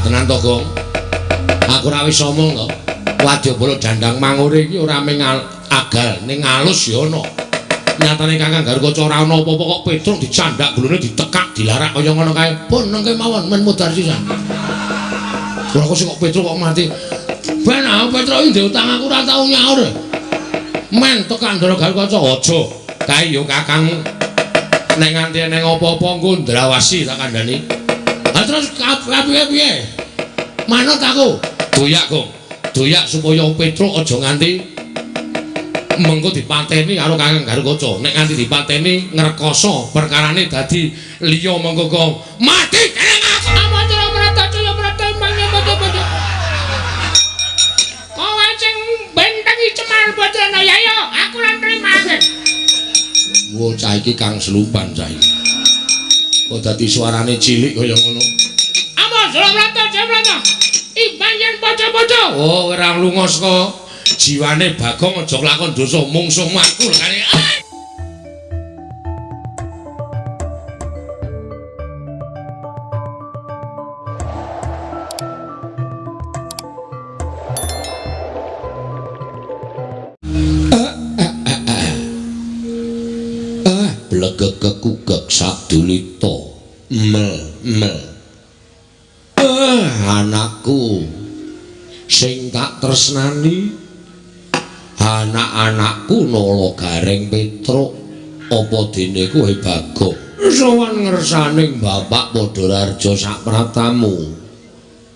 Tenan to, Gong. Aku ora wis omong to. Wadyabala dandang mangure iki ora mung agal, ning alus ya ana. Nyatane Kakang Garukaca ora ana apa-apa kok Petruk dicandak gulune ditekak dilarak kaya ngono kae. Pun nengke mawon men mudhar sisan. Ora kok sing kok Petruk kok mati. Ben aku Petruk iki ndek utang aku ora tau nyaur. Men tekan Ndara Garukaca aja. Kae yo Kakang nek nganti eneng apa-apa engko ndrawasi tak kandhani. Ha terus piye-piye? Manut aku. Doyak, Gong. Doyak supaya Petruk aja nganti mengko dipateni karo Kakang Garukaca. Nek nganti dipateni ngrekoso perkarane dadi liya mengko kok mati dening aku. Amacara mrata caya mrata mangke padha-padha. Kowe sing bentengi Cemar Badrana ya ya, aku lan trimake. Wo cah iki kang selupan cah iki. Kok dadi suarane cilik kaya ngono. Amacara mrata caya mrata. Imbang yen padha-padha. Oh, ora lunga saka jiwane Bagong aja lakon dosa mungsuhmu aku lekane. Blegek kekugek sadulita mel mel. Anakku sing tak tresnani, anak-anakku Nala Gareng Petruk, apa dene kowe Bagong sowan ngersaning Bapak Padhararja sapratamu.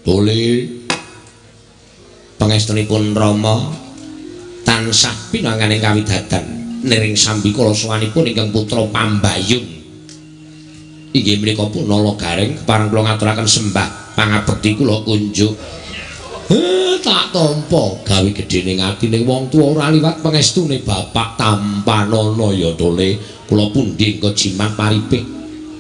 Tole pangestunipun Rama tansah pinanganing kawidadan niring sambikala sowanipun ingkang putra Pambayun. Inggih menika pun Nala Gareng kepareng kula ngaturaken sembah pangabekti kula kunjuk. Tak tampa gawe gedene atine wong tuwa ora liwat pangestune Bapak tampanana ya Tole. Kula pundi engko jimat paripih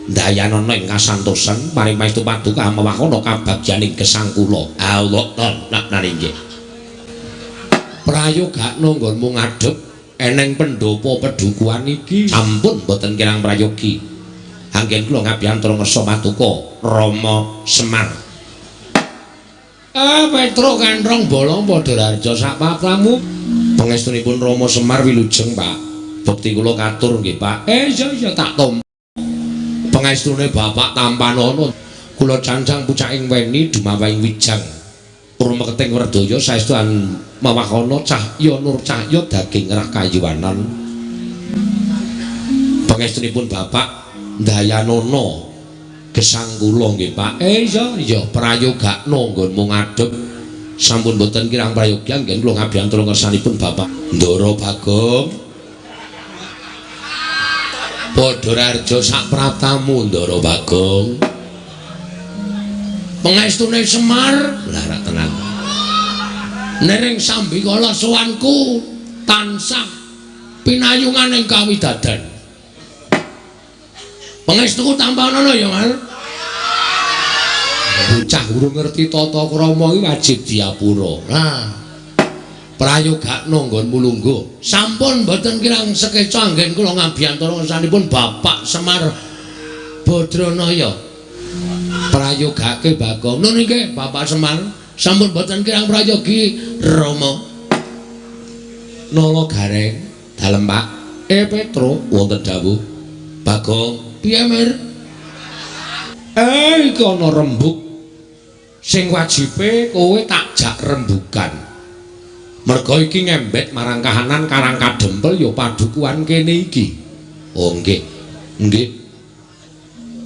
ndayanana ing kasantosan paring pangestu paduka mewahana kabagyaning gesang kula. Allah nak inggih. Prayogakno nggonmu ngadhep eneng pendopo pedukuhan iki sampun boten kirang prayogi. Anggen kula ngabiyantara ngersa paduka Rama Semar. Petruk kanthong bolong Padhararja sapratamu. Pangestunipun Rama Semar wilujeng, Pak. Bekti kula katur nggih, Pak. Iya iya tak tampa. Pangestune Bapak tampanana. Kula cancang pucaking weni dumawahing wijang. Rumeketing werdaya saestu mewahana cahya nur cahya daging rah kayuwanan. Pangestunipun Bapak ndayanana gesang kula nggih, Pak. Iya iya prayogakno nggonmu ngadhep. Sampun boten kirang prayogi anggen kula ngabiyantara ngersanipun Bapak. Ndara Bagong. Padhararja sapratamu Ndara Bagong. Pangestune Semar lah rak tenan. Nering sambikala sowanku tansah pinayungan ing kawidadan. Pangestuku tampanana ya, Mas. Bocah urung ngerti tata krama iki wajib diapura. Nah, prayogakno nggonmu lungguh. Sampun boten kirang sekeca anggen kula ngabiyantara ngersanipun Bapak Semar Badranaya. Prayogake Bagong. Nun nggih Bapak Semar, sampun boten kirang prayogi Rama. Nala Gareng dalem Pak. Petruk wonten dawuh. Bagong, piye Mir? Iki ana rembug sing wajibe kowe tak jak rembugan. Merga iki ngembet marang kahanan Karang Kadempel ya padukuhan kene iki. Oh nggih. Nggih.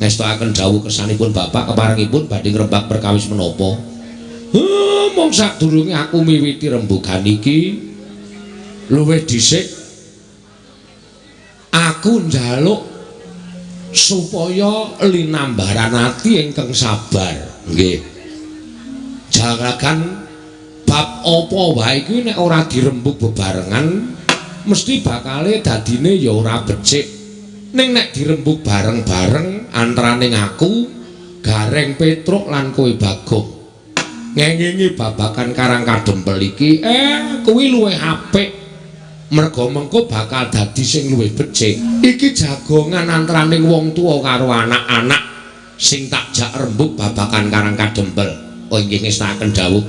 Ngestokaken dawuh kersanipun Bapak keparengipun badhe ngrembak perkawis menapa? Mung sadurunge aku miwiti rembugan iki luwih dhisik aku njaluk supaya linambaran ati ingkang sabar. Nggih. Jalagan bab apa wae iki nek ora dirembug bebarengan mesti bakale dadine ya ora becik. Ning nek dirembug bareng-bareng antaraning aku, Gareng Petruk lan kowe Bagong ngengingi babagan Karang Kadempel iki, kuwi luwih apik. Merga mengko bakal dadi sing luwih becik. Iki jagongan antaraning wong tuwa karo anak-anak sing tak jak rembug babagan Karang Kadempel. Oh inggih ngestakaken dawuh.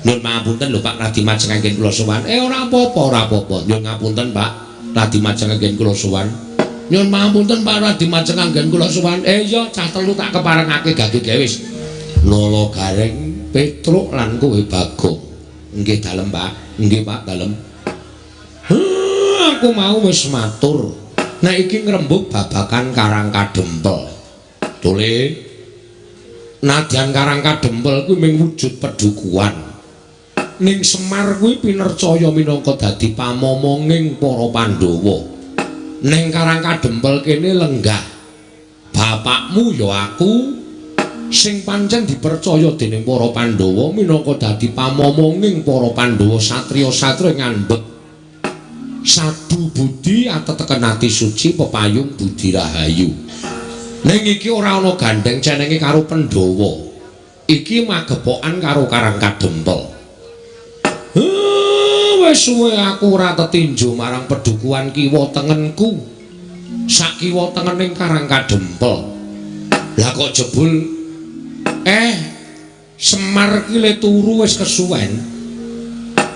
Nyuwun pangapunten lho Pak Radi Majeng anggen kula sowan. Ora apa-apa, ora apa-apa. Nyuwun ngapunten Pak Radi Majeng anggen kula sowan. Nyuwun pangapunten Pak Radi Majeng anggen kula sowan. Iya cah telu tak keparengake gage gawe wis. Nala Gareng, Petruk lan kowe Bagong. Nggih dalem Pak. Nggih Pak dalem. Aku mau wis matur. Nek iki ngrembug babakan Karang Kadempel. Tole nadyan Karang Kadempel kuwi mung wujud pedukuhan. Ning Semar kuwi pinercaya minangka dadi pamomonging para Pandhawa. Ning Karang Kadempel kene lenggah. Bapakmu ya aku sing pancen dipercaya dening para Pandhawa minangka dadi pamomonging para Pandhawa satriya-satriya ngandhek sadu budi ateteken ati suci pepayung budi rahayu. Ning iki ora ana gandeng cenenge karo Pandhawa. Iki magepokan karo Karang Kadempel. Wis suwe aku ora tetinju marang pedukuhan kiwa tengenku. Sak kiwa tengening Karang Kadempel. Lah kok jebul Semar ki le turu wis kesuwen.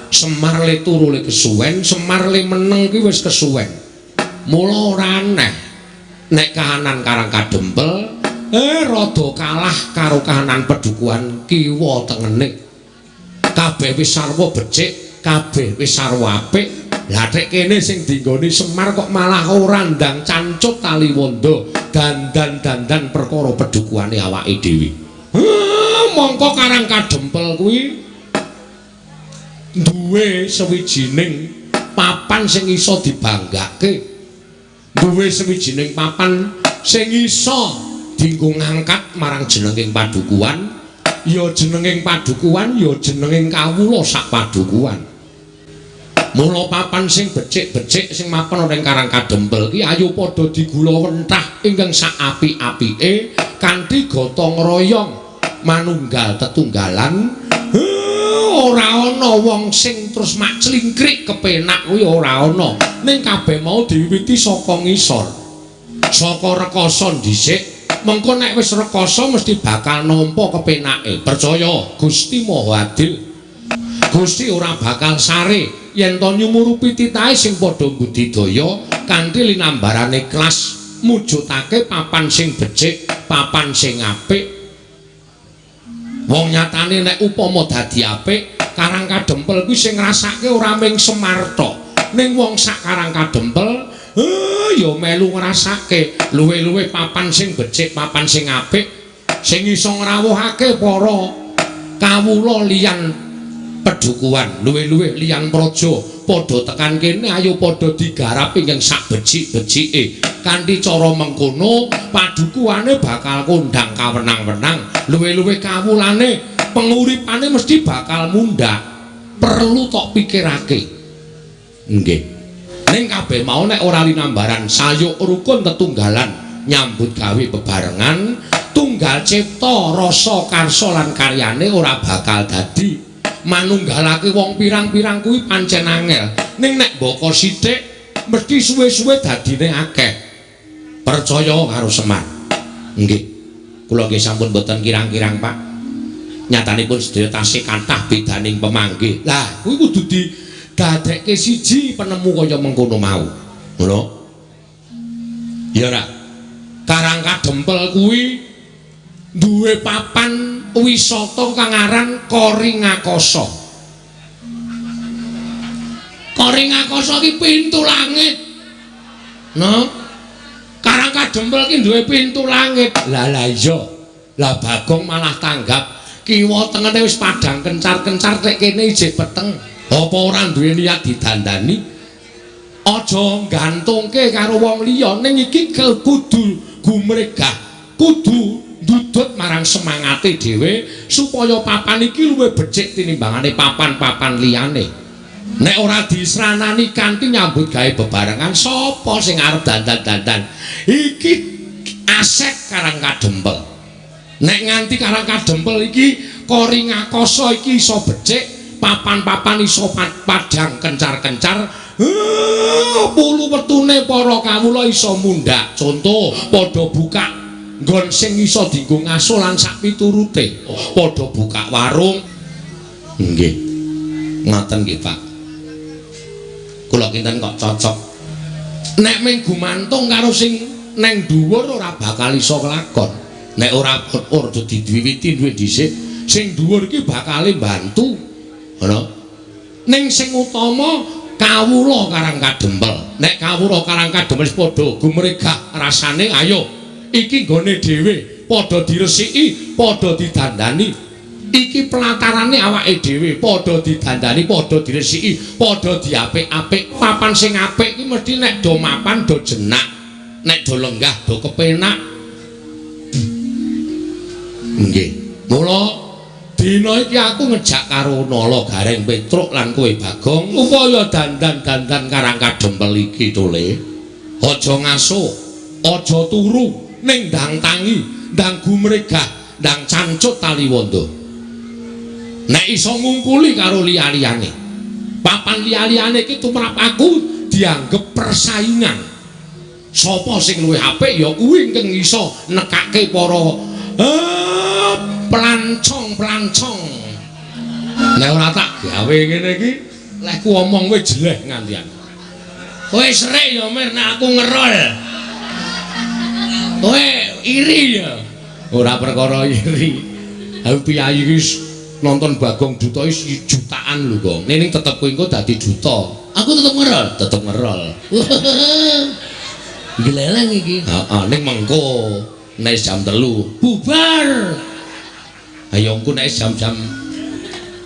Semar le turu le kesuwen, Semar le meneng ki wis kesuwen. Mula ora aneh nek kahanan Karang Kadempel rada kalah karo kahanan pedukuhan kiwa tengene. Kabeh wis sarwa becik, kabeh wis sarwa apik. Lah tek kene sing dinggoni Semar kok malah ora ndang cancut tali wanda, dandan-dandan perkara pedukuhane awake dhewe. Mongko Karang Kadempel kuwi duwe sawijining papan sing iso dibanggake. Duwe sawijining papan sing iso dienggo ngangkat marang jenenging padukuhan, ya jenenging padukuhan, ya jenenging kawula sak padukuhan. Mula papan sing becik-becik sing mapan ana ing Karang Kadempel ki ayo padha digulawentah ingkang sak apik-apike kanthi gotong royong manunggal tetunggalan. Ora ana wong sing terus mak clingkrik kepenak kuwi ora ana. Ning kabeh mau diwiwiti saka ngisor. Saka rekasa dhisik, mengko nek wis rekasa mesti bakal nampa kepenake. Percaya Gusti Maha Adil. Gusti ora bakal sare yen to nyumurupi titahe sing padha budidaya kanthi linambarane ikhlas mujudake papan sing becik, papan sing apik. Wong nyatane nek upama dadi apik, Karang Kadempel kuwi sing ngrasake ora mung Semar tok. Ning wong sak Karang Kadempel ya melu ngrasake luwih-luwih papan sing becik, papan sing apik, sing iso ngrawuhake para kawula liyan pedukuhan, luwih-luwih liyan praja padha tekan kene ayo padha digarap ingkang sak becik-becike. Kanthi cara mengkono padukuhane bakal kondang kawenang-wenang, luwih-luwih kawulane penguripane mesti bakal mundhak. Perlu tok pikirake. Nggih. Ning kabeh mau nek ora linambaran sayuk rukun tetunggalan nyambut gawe bebarengan, tunggal cipta rasa karsa lan karyane ora bakal dadi. Manunggalake wong pirang-pirang kuwi pancen angel. Ning nek mbaka sithik mesti suwe-suwe dadine akeh. Percaya karo Semar. Nggih. Kula nggih sampun boten kirang-kirang, Pak. Nyatanipun sedaya tasih kathah bedaning pemanggih. Lah, kuwi kudu didadekke siji penemu kaya mengkono mau. Ngono. Ya ora. Karang Kadempel kuwi duwe papan wisata kang aran Koringakasa. Koringakasa ki pintu langit. No? Karang Kadempel ki duwe pintu langit. Lah lah iya. Lah Bagong malah tanggap. Kiwa tengene wis padhang kencar-kencar tek kene ijik peteng. Apa ora duwe niat didandani? Aja gantungke karo wong liya, ning iki kudu gumregah, kudu ndudut marang semangate dhewe supaya papan iki luwih becik tinimbangane papan-papan liyane. Nek ora disranani kanthi nyambut gawe bebarengan, sapa sing arep dandan-dandan? Iki aset Karang Kadempel. Nek nganti Karang Kadempel iki Koringakasa iki iso becik, papan-papan iso padhang kencar-kencar, pulu wetune para kawula iso mundhak. Conto padha buka Nggon sing iso dienggo ngaso lan sak piturute. Padha buka warung. Nggih. Ngoten nggih, Pak. Kula kinten kok cocok. Nek mung gumantung karo sing neng dhuwur ora bakal iso kelakon. Nek ora ora diwiwiti duwe dhisik, sing dhuwur iki bakale mbantu. Ngono. Ning sing utama kawula Karang Kadempel. Nek kawula Karang Kadempel wis padha gumregah rasane, ayo iki nggone dhewe, padha diresiki, padha didandani. Iki pelatarane awake dhewe, padha didandani, padha diresiki, padha diapik-apik. Papan sing apik iki mesti nek do mapan do jenak, nek do lenggah do kepenak. Nggih. Mula dina iki aku ngejak karo Nala Gareng Petruk lan kowe Bagong upaya dandan-dandan Karang Kadempel iki tole. Aja ngaso, aja turu, ning ndang tangi, ndang gumregah, ndang cancut taliwondo. Nek iso ngungkuli karo liya-liyane. Papan liya-liyane iki tumrap aku dianggep persaingan. Sapa sing luwih apik ya kuwi ingkang iso nekake para pelancong-pelancong. Nek ora tak gawe ngene iki, lehku omong kowe jeleh ngantian. Kowe serik ya Mir nek aku ngerol. Kowe iri ya. Ora perkara iri. Aku piyayi iki nonton Bagong Duta iki jutaan lho, Gong. Ning tetep kowe engko dadi duta. Aku tetep ngerol. Tetep ngerol. Gleleng iki. Heeh, ning mengko nek jam 3 bubar. Ayo engko nek jam-jam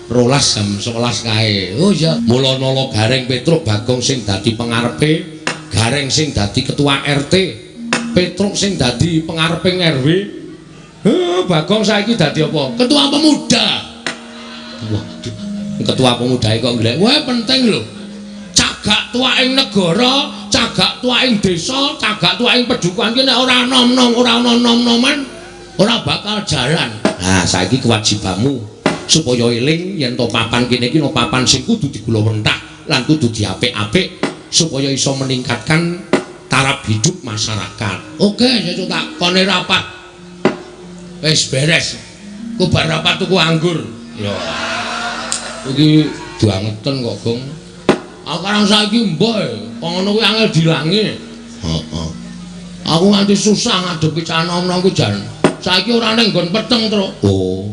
12 jam 11 kae. Oh iya. Mula Nala Gareng Petruk Bagong sing dadi pengarepe, Gareng sing dadi ketua RT, Petruk sing dadi pengareping RW. Bagong saiki dadi apa? Ketua pemuda. Waduh, ketua pemuda kok nglek. Wah, penting lho. Cagak tuwaking negara, cagak tuwaking desa, cagak tuwaking pedukuhan ki nek ora nom-nom, ora ana nom-noman, ora bakal jalan. Nah, saiki kewajibanmu supaya eling yen to papan kene iki no papan sing kudu digulawentah lan kudu diapik-apik supaya iso meningkatkan taraf hidup masyarakat. Oke, sesuk tak kone rapat. Wis beres. Ku bar rapat tuku anggur. Ya. Iki bangeten kok, Gong. Aku karang saiki mbah, kok ngono kuwi angel dilangi. Heeh. Aku nganti susah ngadepi cah nom-nom ku jan. Saiki ora ning nggon peteng, Truk. Oh.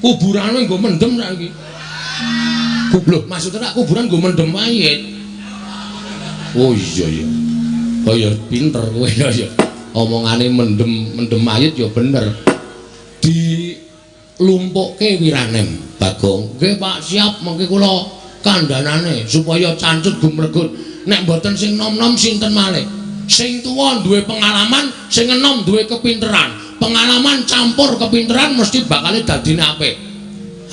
Kuburane nggo mendem saiki. Lho, maksudnya rak kuburan nggo mendem mayit. Oh iya iya. Oh ya pinter kowe ya ya. Omongane mendem mayit ya bener. Dilumpukke wiranem, Bagong. Nggih, Pak, siap mengke kula kandhanane supaya cancut gumregut. Nek mboten sing nom-nom sinten malih? Sing tuwa duwe pengalaman, sing enom duwe kepinteran. Pengalaman campur kepinteran mesti bakale dadine apik.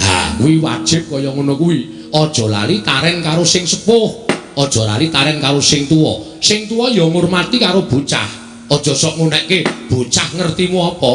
Ha, kuwi wajib kaya ngono kuwi. Aja lali taren karo sing sepuh, aja lali taren karo sing tuwa. Sing tuwa ya ngurmati karo bocah. Aja sok ngunekke bocah ngertimu apa.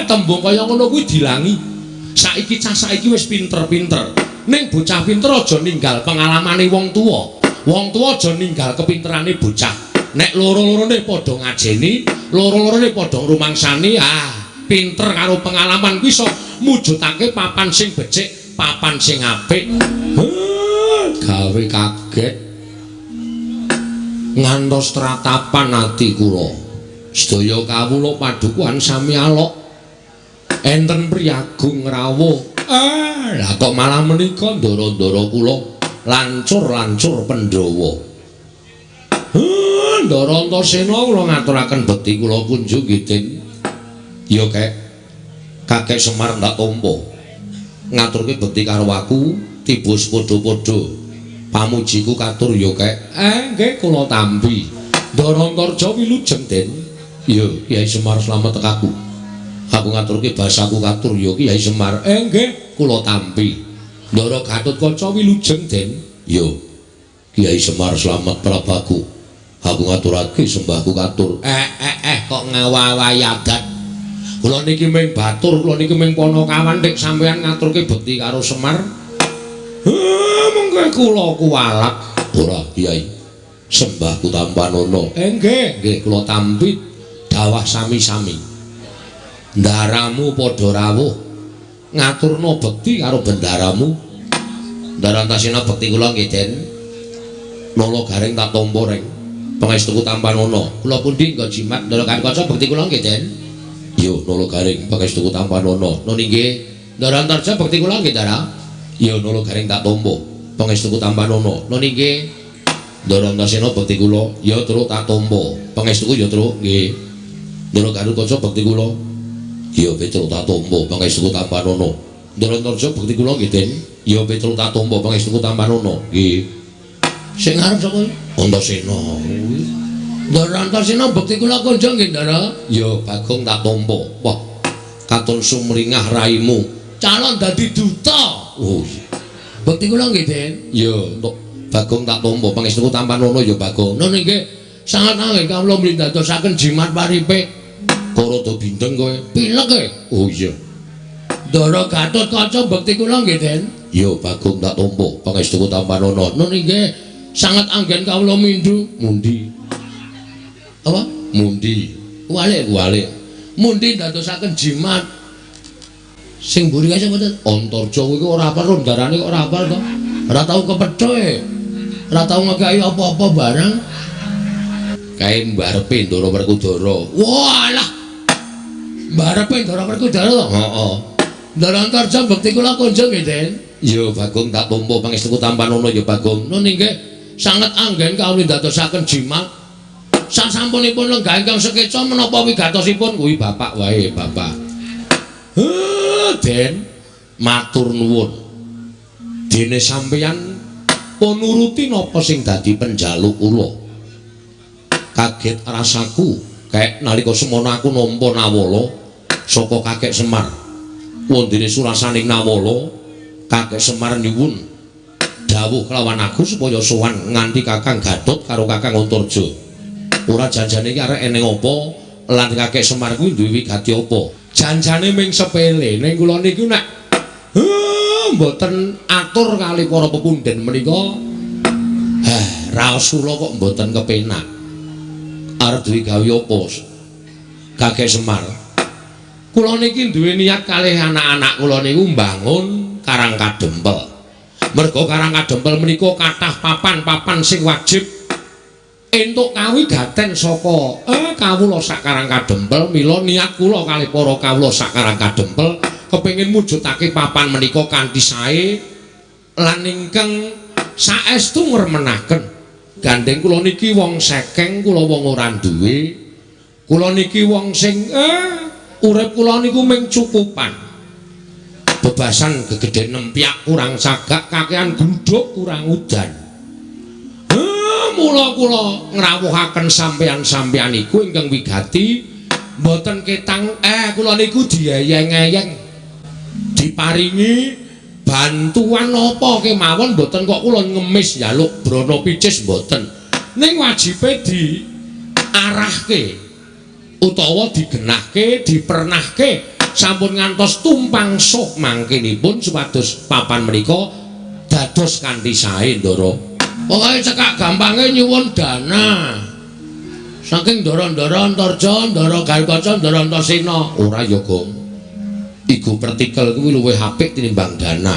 Tembung kaya ngono kuwi dilangi. Saiki cah saiki wis pinter-pinter. Ning bocah pinter aja ninggal pengalamane wong tuwa. Wong tuwa aja ninggal kepinterane bocah. Nek loro-lorone padha ngajeni, loro-lorone padha ngrumangsani, ah, pinter karo pengalaman kuwi iso mujudake papan sing becik, papan sing apik. Gawe kaget. Ngantos tratapan ati kula. Sedaya kawula padukuhan sami alok. Enten priyagung rawuh. Lah kok malah menika ndara-ndara kula lancur-lancur Pandhawa. Ndara Antasena kula ngaturaken bekti kula kunjung nggih, Den. Ya, Kek. Kakek Semar ndak tampa. Ngaturke bekti karo aku tiba sepadha-padha. Pamujiku katur ya, Kek. Nggih kula tampi. Ndara Antarja wilujeng, Den. Ya, Kyai Semar slamet tekaku. Aku ngaturke basaku katur ya Kyai Semar. Nggih, kula tampi. Ndara Gatotkaca wilujeng, Den. Ya. Kyai Semar slamet prabaku. Aku ngaturake sembahku katur. Kok ngawawahi adat. Kula niki ming batur, kula niki ming panakawan nek sampeyan ngaturke bekti karo Semar. Mengke kula kuwalak. Ora, Kyai. Sembahku tampanono. Nggih, nggih kula tampi dawah sami-sami. Ndaramu padha rawuh ngaturna bekti karo bendaramu. Ndara Antasena bekti kula nggih, Den. Nala Gareng tak tampa reng. Pangestuku tampanana. Kula pundi nggo jimat Ndara Gatotkaca bekti kula nggih, Den. Yo Nala Gareng pangestuku tampanana. Nun inggih. Ndara Antarja bekti kula nggih, Ndara. Yo Nala Gareng tak tampa. Pangestuku tampanana. Nun inggih. Ndara Antasena bekti kula. Ya Truk tak tampa. Pangestuku ya Truk nggih. Ndara Gatotkaca bekti kula. Ya Petruk tak tampa. Pangestuku tampanana. Ndara Antarja bekti kula nggih, Den. Ya Petruk tak tampa. Pangestuku tampanana. Nggih. Sing ngarep sapa? Antasena. Ndara Antasena bekti kula konjong nggih, Ndara. Ya Bagong tak tampa. Wah, katon sumringah raimu. Calon dadi duta. Oh iya. Bekti kula nggih, Den. Ya, entuk Bagong tak tampa. Pangestuku tampanana ya Bagong. Nun inggih, sanget anggen kawula mlindadosaken jimat paripe. Kok rada bindeng kowe? Pilek kowe. Oh iya. Ndara Gatotkaca bekti kula nggih, Den. Ya Bagong tak tampa. Pangestuku tampanana. Nun inggih, sanget anggen kawula mindhu. Mundi. Apa? Mundi. Walik, walik. Mundi ndadosaken jimat. Sing mburi kae sapa, Ten? Antarja kuwi ora apal rondarane kok ora apal to. Ora tau kepethuke. Ora tau ngekeki apa-apa barang. Kae mbarepe Ndara Werkudara. Walah. Mbarepe Ndara Werkudara to? Heeh. Ndara Antarja bekti kula konjong nggih, Den. Ya Bagong tak tampa pangestuku tampanana ya Bagong. Nun inggih, sanget anggen kawula ndadosaken jimat. Sasampunipun lenggah ingkang sekeca menapa wigatosipun kuwi bapak wae, bapak. Heh, Den, matur nuwun. Dene sampeyan pun nuruti napa sing dadi penjaluk kula. Kaget rasaku kek nalika semono aku nampa nawala saka Kakek Semar. Wondene surasaning nawala, Kakek Semar nyuwun dawuh kelawan aku supaya sowan nganti Kakang Gatot karo Kakang Antarja. Ora janjane iki arek eneng apa lan Kakek Semar kuwi duwe wigati apa? Janjane ming sepele ning kula niku nek mboten atur kali para pepundhen menika. Heh, raos kula kok mboten kepenak. Arep duwe gawe apa? Kakek Semar. Kula niki duwe niat kalih anak-anak kula niku mbangun Karang Kadempel. Merga Karang Kadempel menika kathah papan-papan sing wajib entuk kawigaten saka kawula sak Karang Kadempel. Mila niat kula kalih para kawula sak Karang Kadempel kepengin mujudake papan menika kanthi sae lan ingkang saestu ngremenaken. Gandeng kula niki wong sekeng, kula wong ora duwe. Kula niki wong sing urip kula niku ming cukupan. Bebasan gegedhen nempyak kurang sagak, kakean gluduk kurang udan. Mula kula ngrawuhaken sampeyan-sampeyan iku ingkang wigati mboten ketang kula niku dieyeng-eyeng diparingi bantuan apa kemawon mboten kok kula ngemis njaluk brana picis mboten, ning wajibe diarahke utawa digenahke, dipernahke sampun ngantos tumpang suh mangkinipun supados papan menika dados kanthi sae, Ndara. Pokoke cekak gampange nyuwun dana. Saking ndara-ndara Antarja, Ndara Gatotkaca, Ndara Antasena. Ora ya, Gong. Iku pertikel kuwi luwih apik tinimbang dana.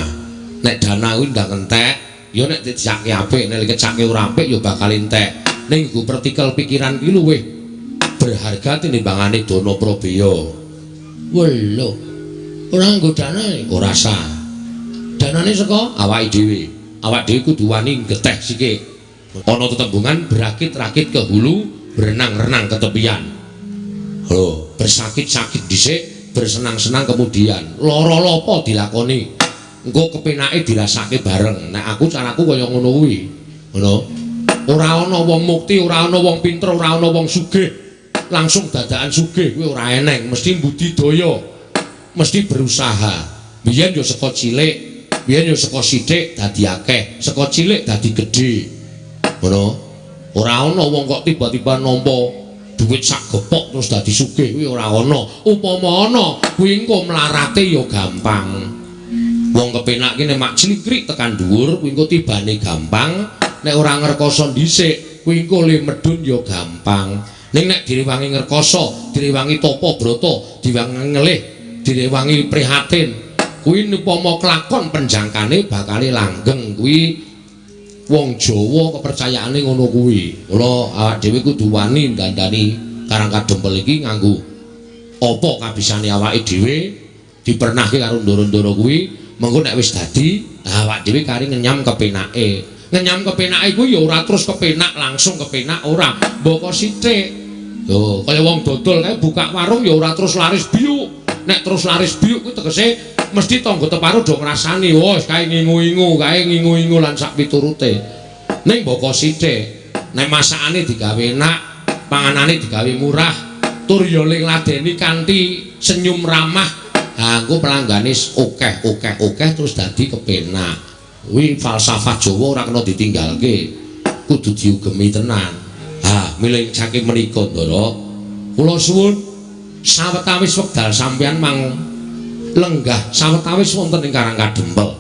Nek dana kuwi ndang entek, ya nek dijake apik, nek dikecake ora apik ya bakal entek. Ning iku pertikel pikiran kuwi luwih berharga tinimbangane dana prabeya. Welo. Ora nganggo dana. Ora sah. Danane saka awake dhewe. Awak dhewe kudu wani geteh sikik. Ana tetembungan berakit-rakit ke hulu, berenang-renang ke tepian. Lho, bersakit-sakit dhisik, bersenang-senang kemudian. Lara lopo dilakoni. Engko kepenake dirasake bareng. Nek aku caraku kaya ngono kuwi. Ngono. Ora ana wong mukti, ora ana wong pinter, ora ana wong sugih. Langsung dadakan sugih kuwi ora eneng, mesti budidaya. Mesti berusaha. Biyen yo saka cilik, biyen yo saka sithik dadi akeh, saka cilik dadi gedhe. Ngono. Ora ana wong kok tiba-tiba nampa duit sak gepok terus dadi sugih kuwi ora ana. Upama ana, kuwi engko mlarate ya gampang. Wong kepenak ki nek mak clingkrik tekan dhuwur kuwi engko tibane gampang, nek ora ngrekoso dhisik kuwi engko le medhun ya gampang. Ning nek direwangi ngrekoso, direwangi tapa brata, direwangi ngelih, direwangi prihatin, kuwi upama kelakon penjangkane bakale langgeng. Kuwi wong Jawa kepercayaane ngono kuwi. Mula awak dhewe kudu wani ndandani Karang Kadempel iki nganggo apa kabisane awake dhewe, dipernahke karo ndara-ndara kuwi, mengko nek wis dadi awak dhewe kari ngenyam kepenake. Ngenyam kepenake kuwi ya ora terus kepenak langsung kepenak ora, mboko sithik. Lho, kaya wong dodol kae buka warung ya ora terus laris biuk. Nek terus laris biuk kuwi tegese mesti tangga teparo do ngrasani, wah kae ngingu-ingu, kae ngingu-ingu lan sak piturute. Ning mboko sithik, nek masakane digawe enak, panganane digawe murah, tur ya ladeni kanthi senyum ramah, ha engko pelanggane akeh akeh akeh terus dadi kepenak. Kuwi falsafah Jawa ora kena ditinggalke, kudu diugemi tenan. Ha, milih saking menika Ndara, kula suwun sawetawis wekdal sampeyan mang lenggah sawetawis wonten ing Karang Kadempel.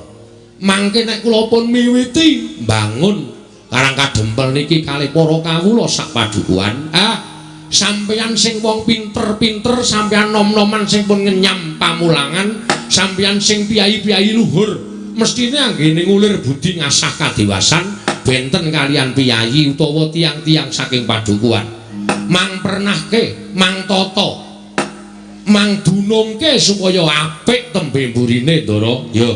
Mangke nek kula pun miwiti mbangun Karang Kadempel niki kalih para kawula sak padukuhan, ah sampeyan sing wong pinter-pinter, sampeyan nom-noman sing pun ngenyam pamulangan, sampeyan sing piyayi-piyayi luhur, mestine anggene ngulir budi ngasah kadiwasan benten kalian piyayi utawa tiang-tiang saking padukuhan. Mang pernahke, mang tata, mang dunungke supaya apik tembe mburine, Ndara. Ya,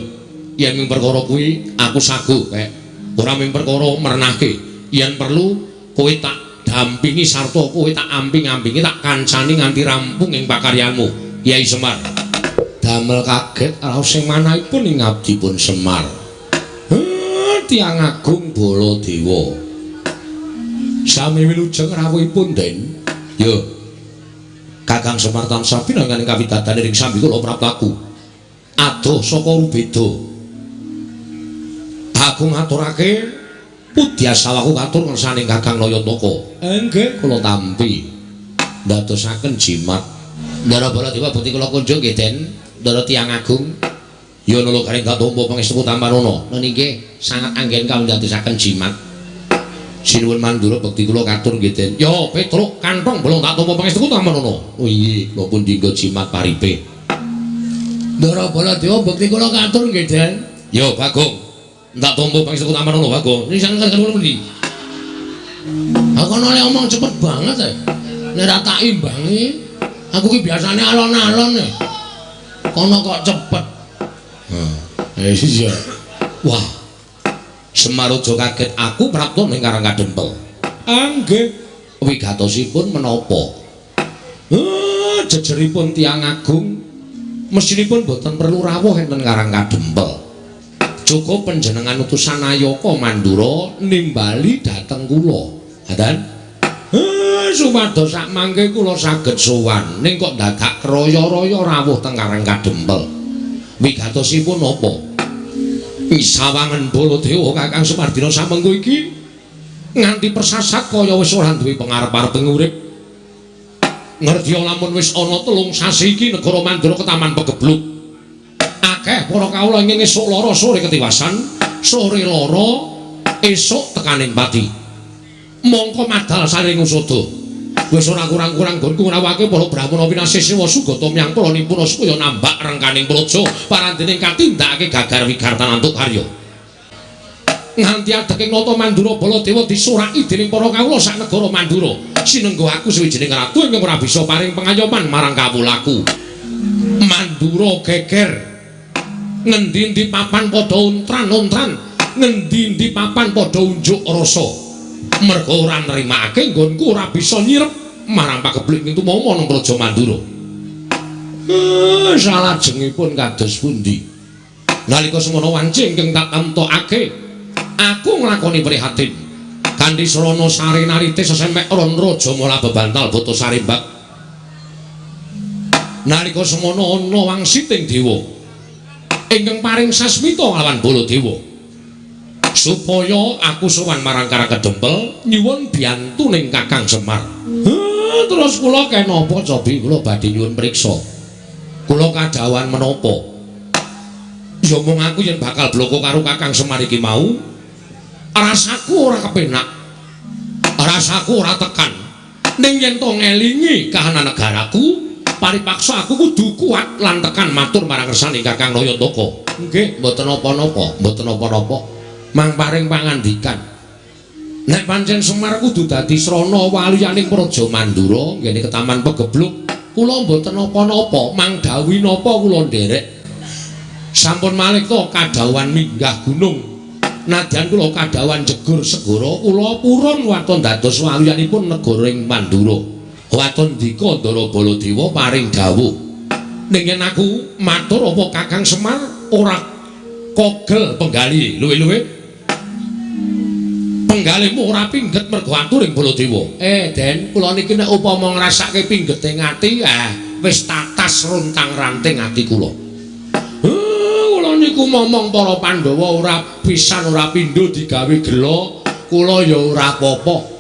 yen ming perkara kuwi aku sagu kek. Ora ming perkara mernahke, yen perlu kowe tak dampingi sarta kowe tak amping-ampingi, tak kancani nganti rampung ing pakaryanmu, Kyai Semar. Damel kaget raos sing manahipun ing abdipun Semar. Tiyang agung Baladewa. Sami wilujeng rawuhipun, Den. Ya. Kakang Semar tansah pinangan ing kawidadane ring sambi kula praptaku. Adoh saka rubeda. Aku ngaturake pudyasawaku katur ngersaning Kakang Nayantaka. Nggih, kula tampi. Ndadosaken jimat. Ndara Baladewa bukti kula kunjung nggih, Den. Ndara tiyang agung. Ya nula garing katompa pangestu tampanana. Nun inggih sangat anggen kawindadosaken jimat. Sinuwun mandura bekti kula katur nggih, Den. Ya Petruk kantong bolong tak tampa pangestu tampanana. Oh iya, kula pun dinggo jimat paripe. Ndara Baladewa bekti kula katur nggih, Den. Ya Bagong. Tak tampa pangestu tampanana Bagong. Ini sangat kula pundi? Aku noleh omong cepet banget e. Nek ora tak imbangi, aku ki biasane alon-alon e. Kono kok cepet. Iya. Wah. Semar aja kaget aku prapta ning Karang Kadempel. Nggih. Wigatosipun menapa? Jejeripun tiyang agung mestinipun boten perlu rawuh enten Karang Kadempel. Cukup panjenengan utusan Ayaka Mandura nimbali dhateng kula. Ngaten? Supados sak mangke kula saged sowan ning kok dadak kraya-raya rawuh teng Karang Kadempel. Wigatosipun napa? Sawangen Baladewa Kakang Semar dina samengko iki nganti persasat kaya wis ora duwe pengarep-arep urip. Ngerti lamun wis ana 3 sasi iki negara Mandura ketaman pegebluk. Akeh para kawula ing esuk lara sore ketiwasan, sore lara esuk tekaning pati. Mongko madal saring usada. Wis ora kurang-kurang nggonku ngrawake para brahmana pinasih sewa sugata myang para nimpuna supaya nambak rengkaning praja parandene katindakake gagar wigartan antuk karya. Nganti adeking nata Mandura Baladewa disuraki dening para kawula sak negara Mandura. Sinenggo aku suwijining ratu ingkang ora bisa paring pengayoman marang kawulaku. Mandura geger. Ngendi-endi papan padha untran-untran, ngendi-endi papan padha unjuk rasa. Merga ora nrimakake nggonku ora bisa nyirep marang pagebluk ing tumama nang Praja Mandura. Salajengipun kados pundi? Nalika semono wanci ingkang tak temtokake, aku nglakoni prihatin. Kanthi srana sare narite sesemek ron raja mala bebantal bata sarimbak. Nalika semono ana wangsiting dewa ingkang paring sasmita lawan Baladewa supaya aku sowan marang Karang Kadempel nyuwun biyantu ning Kakang Semar. Terus kula kenapa cobi kula badhe nyuwun priksa. Kula kadhawuhan menapa? Ya mung aku yen bakal bloko karo Kakang Semar iki mau, rasaku ora kepenak. Rasaku ora tekan. Ning yen to ngelingi kahanan negaraku, paripaksa aku kudu kuat lan tekan matur marang kersane Kakang Nayantaka. Nggih, mboten napa-napa, mboten napa-napa. Mang paring pangandikan. Nek pancen Semar kudu dadi srana waliyaning Praja Mandura nggene ketaman Pegebluk, kula mboten napa-napa, mang dawuhi napa kula nderek. Sampun malih to kadhawuhan minggah gunung. Nadyan kula kadhawuhan jegur segara, kula purun waton dados waliyanipun negara ing Mandura. Waton dika Ndara Baladewa paring dawuh. Ning yen aku matur apa Kakang Semar ora kogel penggali luwe-luwe? Penggalihmu ora pingget mergo aturing Baladewa. Den, kula niki nek upama ngrasake pinggete ati, wis tatas rontang-ranting ati kula. Kula niku momong para Pandhawa ora pisan ora pindho digawe gela, kula ya ora apa-apa.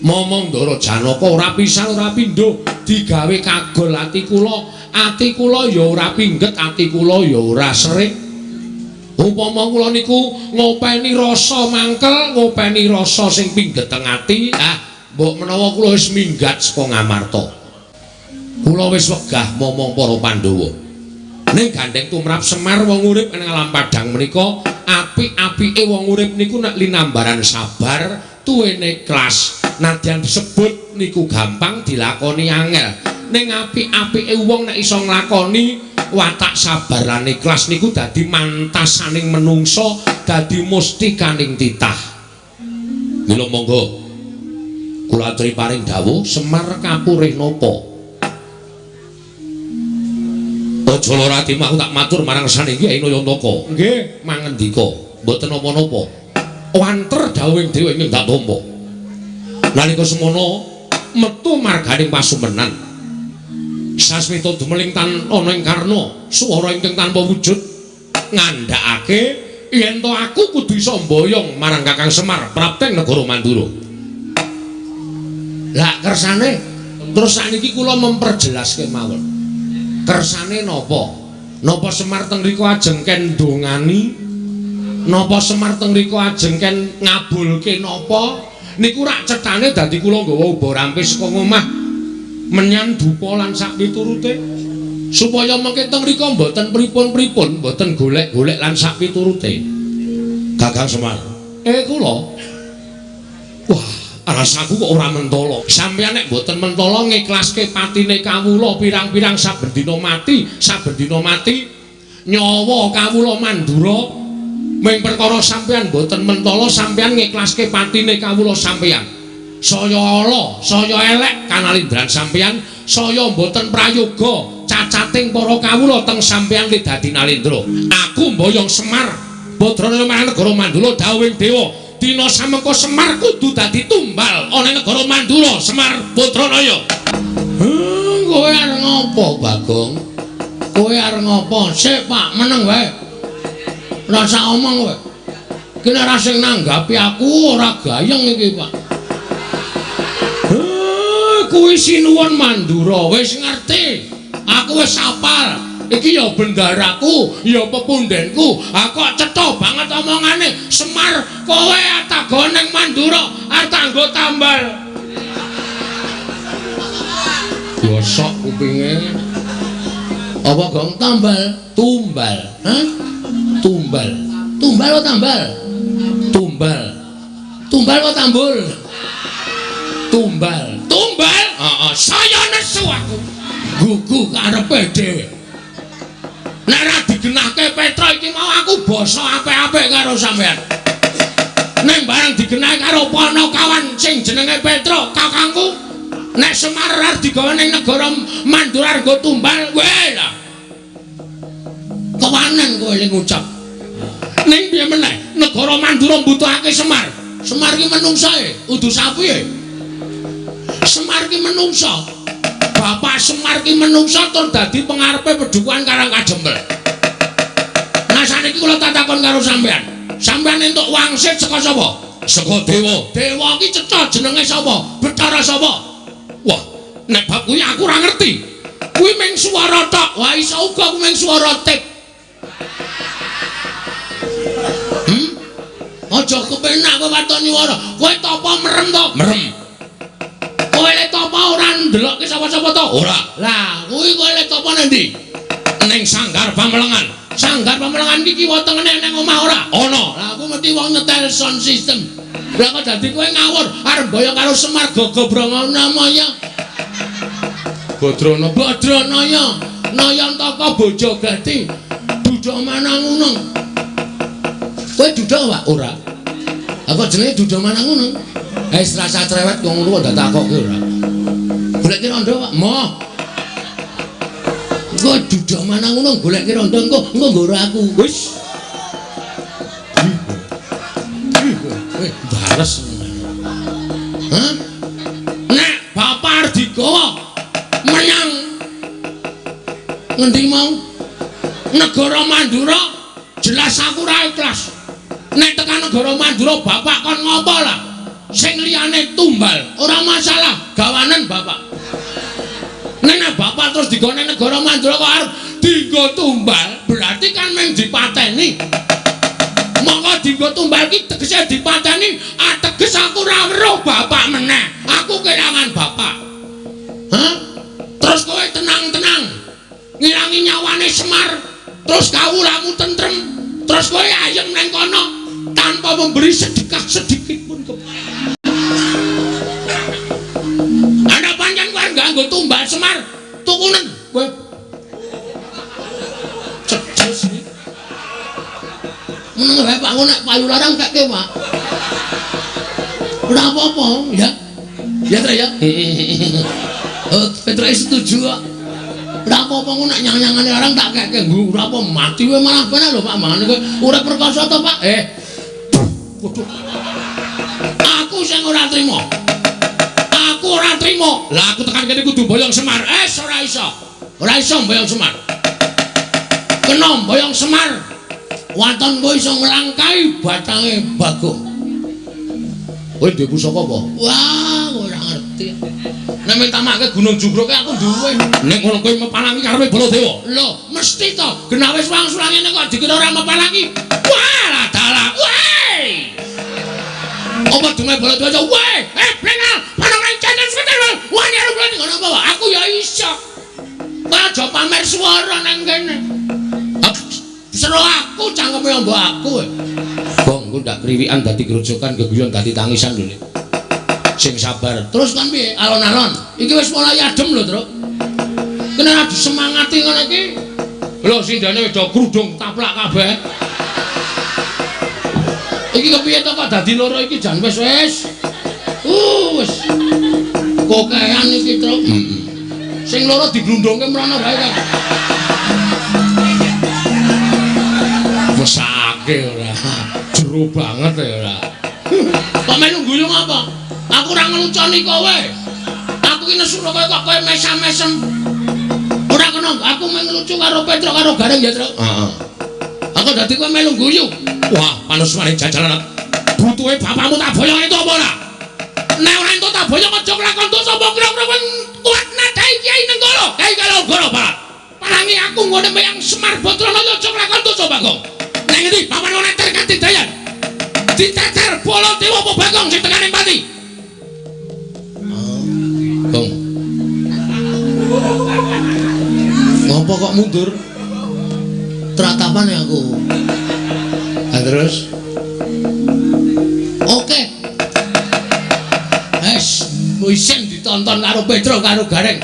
Momong Ndara Janaka ora pisan ora pindho digawe kagol ati kula ya ora pingget, ati kula ya ora serik. Upama kula niku ngopeni rasa mangkel, ngopeni rasa sing pingget teng ati, mbok menawa kula wis minggat saka Ngamarta. Kula wis wegah momong para Pandhawa. Ning gandeng tumrap Semar wong urip ing alam padhang menika, apik-apike wong urip niku nek linambaran sabar, tuwene ikhlas. Nadyan disebut niku gampang dilakoni angel. Ning apik-apike wong nek iso nglakoni watak sabar lan ikhlas niku dadi mantasaning menungsa, dadi mustikaning titah. Mila monggo kula aturi paring dawuh Semar kapurih napa? Aja lara atimu, aku tak matur marang kersane Kyai Nayantaka. Nggih, mangendika, mboten napa-napa. Wanter dawuhing dewa ingkang tak tampa. Nalika semono metu marganing pasumenan. Sasmita dumeling tan ana ing karna, swara ingkang tanpa wujud ngandhakake yen to aku kudu iso mboyong marang Kakang Semar prapteng negara Mandura. Lah kersane terus sakniki kula memperjelas kemawon. Kersane napa? Napa Semar teng mriku ajeng ken ndongani? Napa Semar teng mriku ajeng ken ngabulke napa? Niku rak cethane dadi kula nggawa uba rampes saka ngomah menyan dupa lan sak piturute supaya mengke teng mriku mboten pripun-pripun, mboten golek-golek lan sak piturute. Kakang Semar, kula. Wah, rasaku kok ora mentala. Sampeyan nek mboten mentala ngiklaske patine kawula pirang-pirang saben dina mati, saben dina mati nyawa kawula Mandura ming perkara sampeyan mboten mentala sampeyan ngiklaske patine kawula sampeyan. Saya ala, saya elek kanalindran sampeyan, saya mboten prayoga cacating para kawula teng sampeyan li dadi nalindra. Aku mboyong Semar Badranaya marang negara Mandura dawuhing dewa. Dina samengko Semar kudu dadi tumbal ana negara Mandura Semar Badranaya. Kowe arep ngopo, Bagong? Kowe arep ngopo? Sik, Pak, meneng wae. Rasa omong kowe. Ki nek ora sing nanggapi aku ora gayeng iki, Pak. Kuwi sinuwun Mandura wis ngerti. Aku wis apal. Iki ya bendaraku, ya pepundenku. Ha kok cetha banget omongane. Semar, kowe atago ning Mandura arep tak nggo tambal. Gosok kupinge. Apa gong tambal? Tumbal. Hah? Tumbal. Tumbal apa tambal? Tumbal. Tumbal apa tambul? Tumbal. Tumbal? Heeh, saya nesu aku. Gugu karepe dhewe. Nek ora digenahke Petra iki mau aku basa apik-apik karo sampean. Ning bareng digenahke karo Panakawan sing jenenge Petra, kakangku, nek Semar arep digawa ning negara Mandura nggo tumbal, kowe lah. Kewanen kowe ling ngucap. Ning piye meneh? Negara Mandura mbutuhake Semar. Semar ki menungsa e, udu sapi e. Semar ki menungsa. Bapak Semar ki menungsa tur dadi pengarepe pedukuhan Karang Kajempel. Nah saniki kula tak takon karo sampean. Sampean entuk wangsit saka sapa? Saka dewa. Dewa ki cetha jenenge sapa? Bathara sapa? Wah, nek bab kuwi aku ora ngerti. Kuwi mung swara tok. Wah, iso uga kuwi mung swara tip. Aja kepenak kowe waton nyuwara. Kowe tapa merem to? Merem. Kowe le ndelokke sapa-sapa to? Ora. Lah, kuwi kowe lek apa nang ndi? Ning Sanggar Pamelengan. Sanggar Pamelengan iki kiwa tengene nang omah ora? Ana. Lah aku mesti wong nyetel sound system. Lah kok dadi kowe ngawur arep boyong karo Semar Gogobrongono ya. Badrana Badranaya Nayantaka Bojogati Duda Manangunung. Kowe duda Pak? Ora. Lah kok jenenge Duda Manangunung? Wis rasa cerewet kok ngono kok takokke ora. Goleki rondo Pak. Moh. Kowe Duda Manangunung goleki rondo engko engko nggoro aku. Wis. Bales. Hah? Nek bapak arep digawa menyang ngendi mau? Negara Mandura jelas aku ora ikhlas. Nek tekan negara Mandura bapak kon ngopo lah? Sing liyane tumbal, ora masalah, gawanen bapak. Nek bapak terus digone negara Mandura kok arep dienggo tumbal, berarti kan mung dipateni. Monggo dienggo tumbal ki tegese dipateni, ateges aku ora weruh bapak meneh. Aku kelangan bapak. Hah? Terus kowe tenang-tenang ngilangi nyawane Semar, terus kawulamu tentrem, terus kowe ayem nang kono tanpa memberi sedekah sedikit pun ke ana pancen kowe nganggo tumbal Semar, tukunen kowe. Cedes iki. Meneng wae Pak, engko nek payu larang kekke Pak. Ora apa-apa, ya. Ya Tre ya. Oh, Petruk setuju kok. Ora apa-apa engko nek nyang-nyangane larang tak kekke. Ora apa mati kowe malah penak lho Pak, mangane kowe urip perkasa to Pak. Waduh. Aku sing ora trima. Aku ora trima. Lah aku tekan kene kudu boyong Semar. Ora iso. Ora iso boyong Semar. Kena boyong Semar. Waton kowe iso nglangkai batange Bagong. Kowe duwe pusaka apa? Wah, ora ngerti. Nek mintamake Gunung Jugruk aku duwe. Nek ngono kowe mepalangi karepe Baladewa. Lho, mesti to. Genah wis wangsul ngene kok dikira ora mepalangi. Wah, dalah. Weh. Apa dume Baladewa? Weh, plenal, panongan cancen seketel. Wani arep ngono apa? Aku ya iso. Kowe aja pamer swara nang kene. Seru aku cangkeme mbok aku. Bong, engko ndak kriwikan dadi grojokan, geguyon dadi tangisan lho. Sing sabar. Terus kan piye? Alon-alon. Iki wis mulai adem lho, Truk. Kena disemangati ngono iki. Lho sindane wis do krudung taplak kabeh. Iki kepiye to kok dadi loro iki jan wis wis. Wis. Kokean iki, Truk. Heeh. Sing loro diglundungke mrono wae kan. Mesake ora. Jero banget ya ora. Kok melu guyu apa? Aku ora ngeluconi kowe. Aku ki nesu kowe kok kowe mesam-mesem. Ora kena, aku mung ngelucu karo Petruk karo Gareng ya, Truk. Heeh. Aku dadi kowe melu guyu. Wah, panusmane jajalan. Butuhe bapakmu tak boyong entuk apa ora? Nek ora entuk tak boyong aja kelakon dosa apa kira-kira kowe kuat nadai Kyai Nenggala. Kyai Kalogoro, Pak. Parangi aku nggone meyang Semar Badranaya aja kelakon dosa, Bagong. Nang ngendi papan ana Kadidayan? Diteter Baladewa apa Bagong sing tekan ning pati? Gong. Ngopo kok mundur? Tratapan ya aku. Lah terus? Oke. Wes, isin ditonton karo Petruk karo Gareng.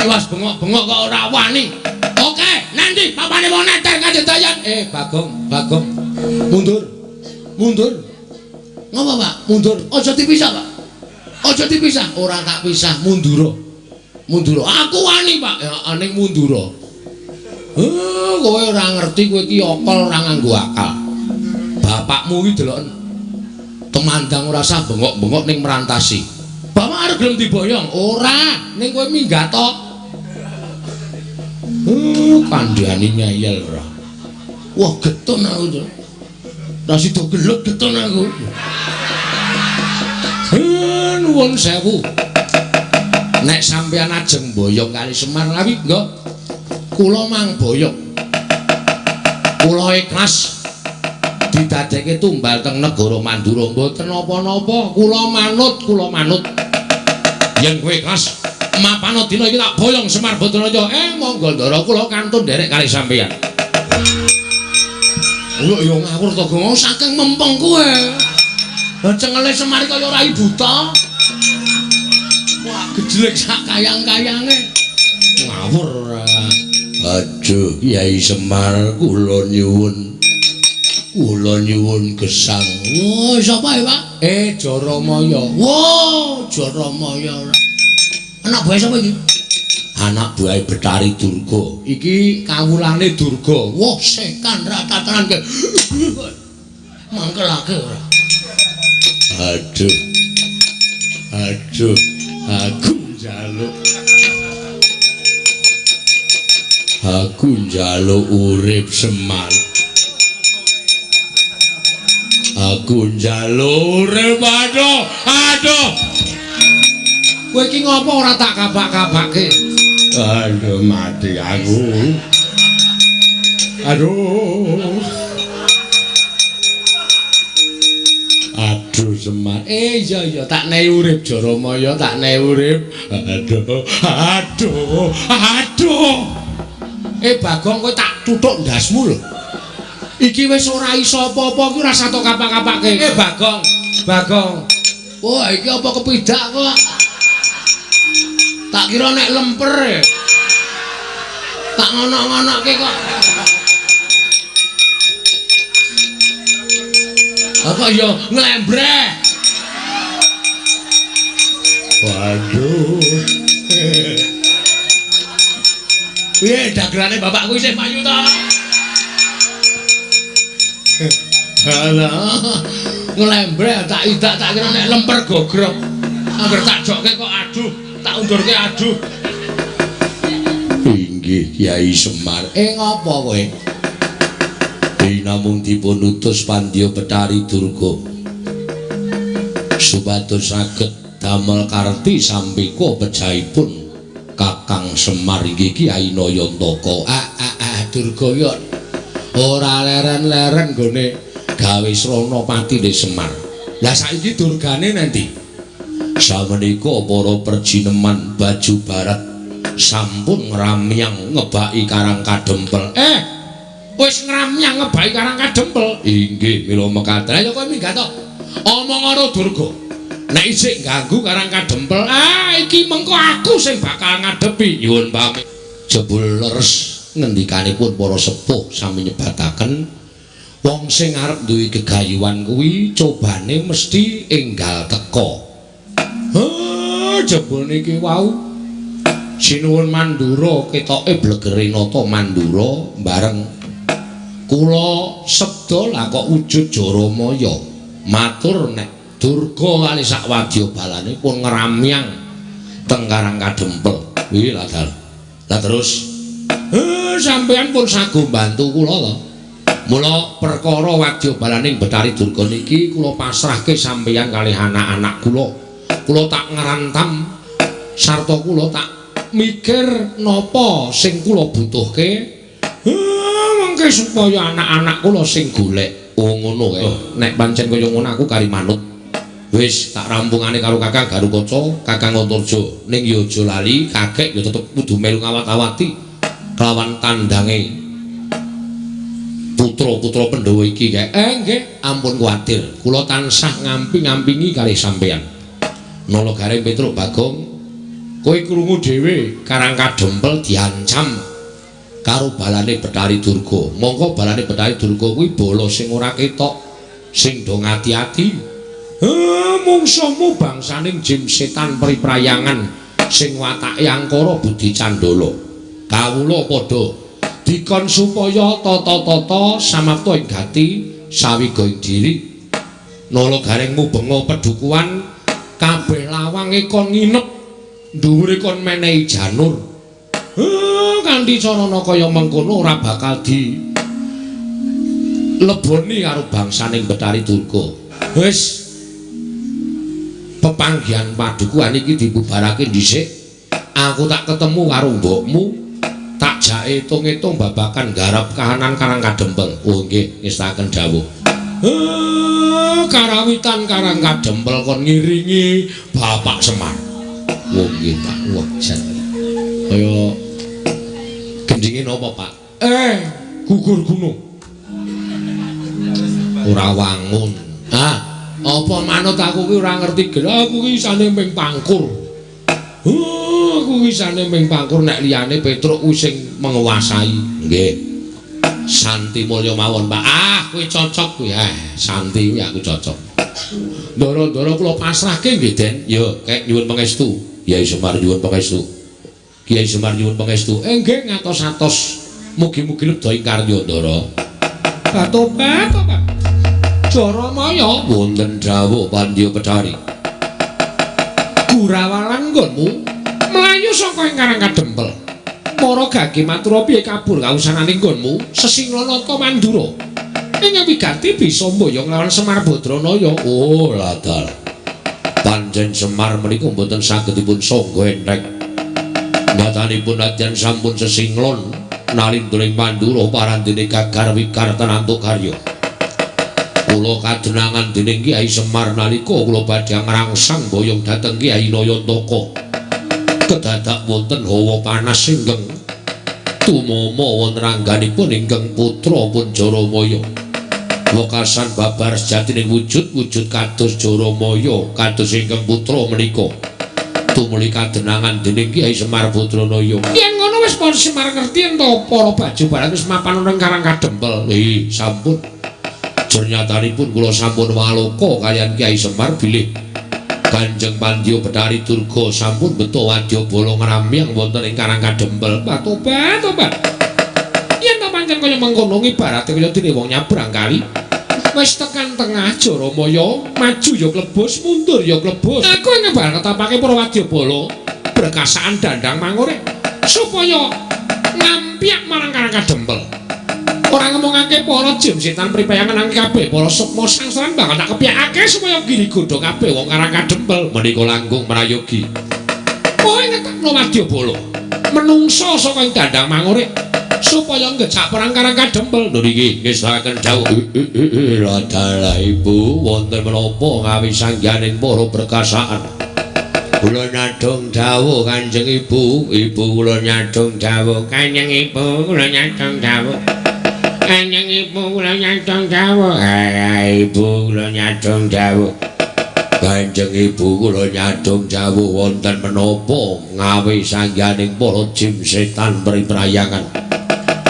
Iwas bengok-bengok kok ora wani. Oke, nanti papane wong neter Kadidayan. Bagong, Bagong. Mundur. Mundur. Ngopo, Pak? Mundur. Aja dipisah, Pak. Aja dipisah. Ora tak pisah, mundura. Mundura. Aku wani, Pak. Ya ning mundura. Kowe ora ngerti kowe iki okol ora nganggo akal. Bapakmu iki deloken. Temandang ora sah bengok-bengok ning merantasi. Bapak arep gelem diboyong? Ora, ning kowe minggat to. Kandhane ngeyel ora. Wah, getun aku to. Ra sida gelut getun aku. Nuwun sewu. Nek sampeyan ajeng boyong kali Semar lawi nggih. Kula mang boyong. Kula ikhlas didadekke tumbal teng negara Mandura. Mboten napa-napa, kula manut, kula manut. Yen kowe ikhlas Mapano dina iki tak boyong Semar Badanaya. Monggo ndara kula kantun nderek kalih sampeyan. Lho ya ngawur to, Gong, saking mempeng kowe. Lah cengele Semar kaya rai buta. Wah, gejlek sak kayang-kayange. Ngawur ora. Aduh, Kyai Semar kula nyuwun. Kula nyuwun gesang. Wah, sapa ya, Pak? Jaramaya. Wah, Jaramaya ora. Anak buahe sapa iki? Anak buahe Bathari Durga. Iki kawulane Durga. Wah, setan ratatanan ke. Mangkelake ora. Aduh. Aduh, aku njaluk. Aku njaluk urip Semar. Aku njaluk urip. Aduh, aduh. Kowe iki ngopo ora tak kabak-kabake? Aduh, mati aku. Aduh. Aduh Semar. Iya iya, tak nehi urip Jaramaya, tak nehi urip. Aduh, aduh, aduh. Bagong, kowe tak tuthuk ndasmu lho. Iki wis ora iso apa-apa, iki ora tok kapak-kapake. Bagong, Bagong. Wah, iki apa kepidak kok? Tak kira nek lemper. Tak ngono-ngonoke kok. Apa ya nglembreh. Waduh. Piye dagelane bapakku isih payu ta? Alah, nglembreh tak idak tak kira nek lemper gogrok. Angger tak jokke kok aduh, tak undurke aduh. Inggih Kyai Semar. Ngopo kowe? Namung dipun utus Pandya Bathari Durga supados saged damel karti sampika pejahipun Kakang Semar inggih Kyai Nayantaka. Durga yo ora leren-leren nggone gawe srana patine Semar. Lah saiki durgane nanti? Samenika para perjineman baju barat sampun ngramyang ngebaki Karang Kadempel. Wis ngramyang ngebaki Karang Kadempel. Inggih mila mekaten. Lah ya kowe minggat to. Omong karo Durga. Nek isih ganggu Karang Kadempel, iki mengko aku sing bakal ngadepi. Nyuwun pamit. Jebul leres ngendikanipun para sepuh sami nyebataken wong sing arep duwe gegayuhan kuwi cobane mesti enggal teka. Jebul niki wau sinuwun Mandura ketoke blegere nata Mandura bareng kula sebda lah kok wujud Jaramaya matur nek Durga kali sak wadya balane pun ngramyang teng Karang Kadempel. Kuwi lah dal. Lah terus sampeyan pun sago bantu kula to. Mula perkara wadya balaning Bathari Durga niki kula pasrahke sampeyan kalih anak-anak kula. Kula tak ngrantam sarta kula tak mikir napa sing kula butuhke. Mengke supaya anak-anak kula sing golek. Oh ngono kae. Nek pancen kaya ngono aku kari manut. Wis tak rampungane karo Kakang Garukaca, Kakang Antarja. Ning ya aja lali, kakek ya tetep kudu melu ngawat-awati kelawan tandange putra-putra Pandhawa iki kae. Nggih, ampun kuwatir. Kula tansah ngampi-ngampingi kalih sampeyan. Nala Gareng Petruk Bagong, kowe krungu dhewe Karang Kadempel diancam karo balane Bathari Durga. Mongko balane Bathari Durga kuwi bala sing ora ketok, sing do ngati-ati. Mungsuhmu bangsaning jim setan priprayangan sing watake angkara budi candala. Kawula padha dikon supaya tata-tata samapta ing gati sawiga ing diri. Nala Gareng mubenga pedukuhan kabeh lawange kon nginep, dhuwure kon menehi janur. Kanthi carana kaya mengkono ora bakal di leboni karo bangsaning Bathari Durga. Wis pepanggihan padukuhan iki dibubarake dhisik. Aku tak ketemu karo mbokmu, tak jake etung-etung babakan garap kahanan Karang Kadempel. Oh nggih, ngestaken dawuh. Karawitan Karang Kadempel kon ngiringi Bapak Semar. Wong nggih, Pak. Wah, jan. Kaya gendinge napa, Pak? Gugur gunung. Ora wangun. Ah, apa manut aku ki ora ngerti gel. Aku ki isane ming pangkur. Aku isane ming pangkur nek liyane Petruk kuwi sing menguasai. Nggih. Santi mulya mawon, Pak. Ah, kuwi cocok kuwi. Santi kuwi aku cocok. Ndara-ndara kula pasrahke nggih, Den. Ya, kek nyuwun pangestu. Kyai Semar nyuwun pangestu. Kyai Semar nyuwun pangestu. Nggih ngatos-atos. Mugi-mugi lebda ing karya, Ndara. Batobat, tobat. Jaramaya wonten dawuh Pandya Pethari. Gurawalan nggonmu mlayu saka ing Karang Kadempel. Para gage matura piye kabur kausanane nggonmu Sesinglanata Mandura. Ing wigati bisa mboyong lawan Semar Badranaya. Oh, ladal. Pancen Semar menika mboten saged dipun sangga entheng. Nyatanipun nadyan sampun sesinglon nalindra ing Mandura parandene gagar wikar tenantuk karya. Kula kadenangan dening Kyai Semar nalika kula badhe ngrangsang boyong dhateng Kyai Nayantaka. Kedadak wonten hawa panas ingkang tumama wonten angganipun ingkang putra pun Jaramaya. Wekasan babar sejatining wujud-wujud kados Jaramaya kados ingkang putra menika. Tumuli kadenangan dening Kyai Semar Badranaya. Yen ngono wis para Semar ngerti yen to para baju barat wis mapan ing Karang Kadempel. Sampun. Jernyatanipun kula sampun waloka kaliyan Kyai Semar bilih Kanjeng Pandya Bethari Durga sampun beto wadyabala ngramyang wonten ing Karang Kadempel. Tobat, tobat. Yen to pancen kaya mengkono ibarate kaya dene wong nyabrang kali. Wis tekan tengah Jaramaya, maju ya klebus, mundur ya klebus. Aku ing ngebar ketapake para wadyabala berkasaan dandang mangure supaya ngampyak marang Karang Kadempel. Ora ngomongake para jin setan pripayangan nang kabeh para sukma sangsaran bakal tak kepyakake supaya giri godha kabeh wong Karang Kadempel menika langkung prayogi. Kowe ngetakno wadyabala menungsa saka ing dandang mangure supaya ngejak perang Karang Kadempel. Lho niki nggih dawuh. Ladalah Ibu wonten menapa ngawi sangganing para berkasaan. Kula nyadong dawuh Kanjeng Ibu, Ibu kula nyadong dawuh Kanjeng Ibu kula nyadong dawuh. Kanjeng Ibu kula nyadong dawuh. Ibu kula nyadong dawuh. Kanjeng Ibu kula nyadong dawuh wonten menapa ngawi sangganing para jin setan priprayangan.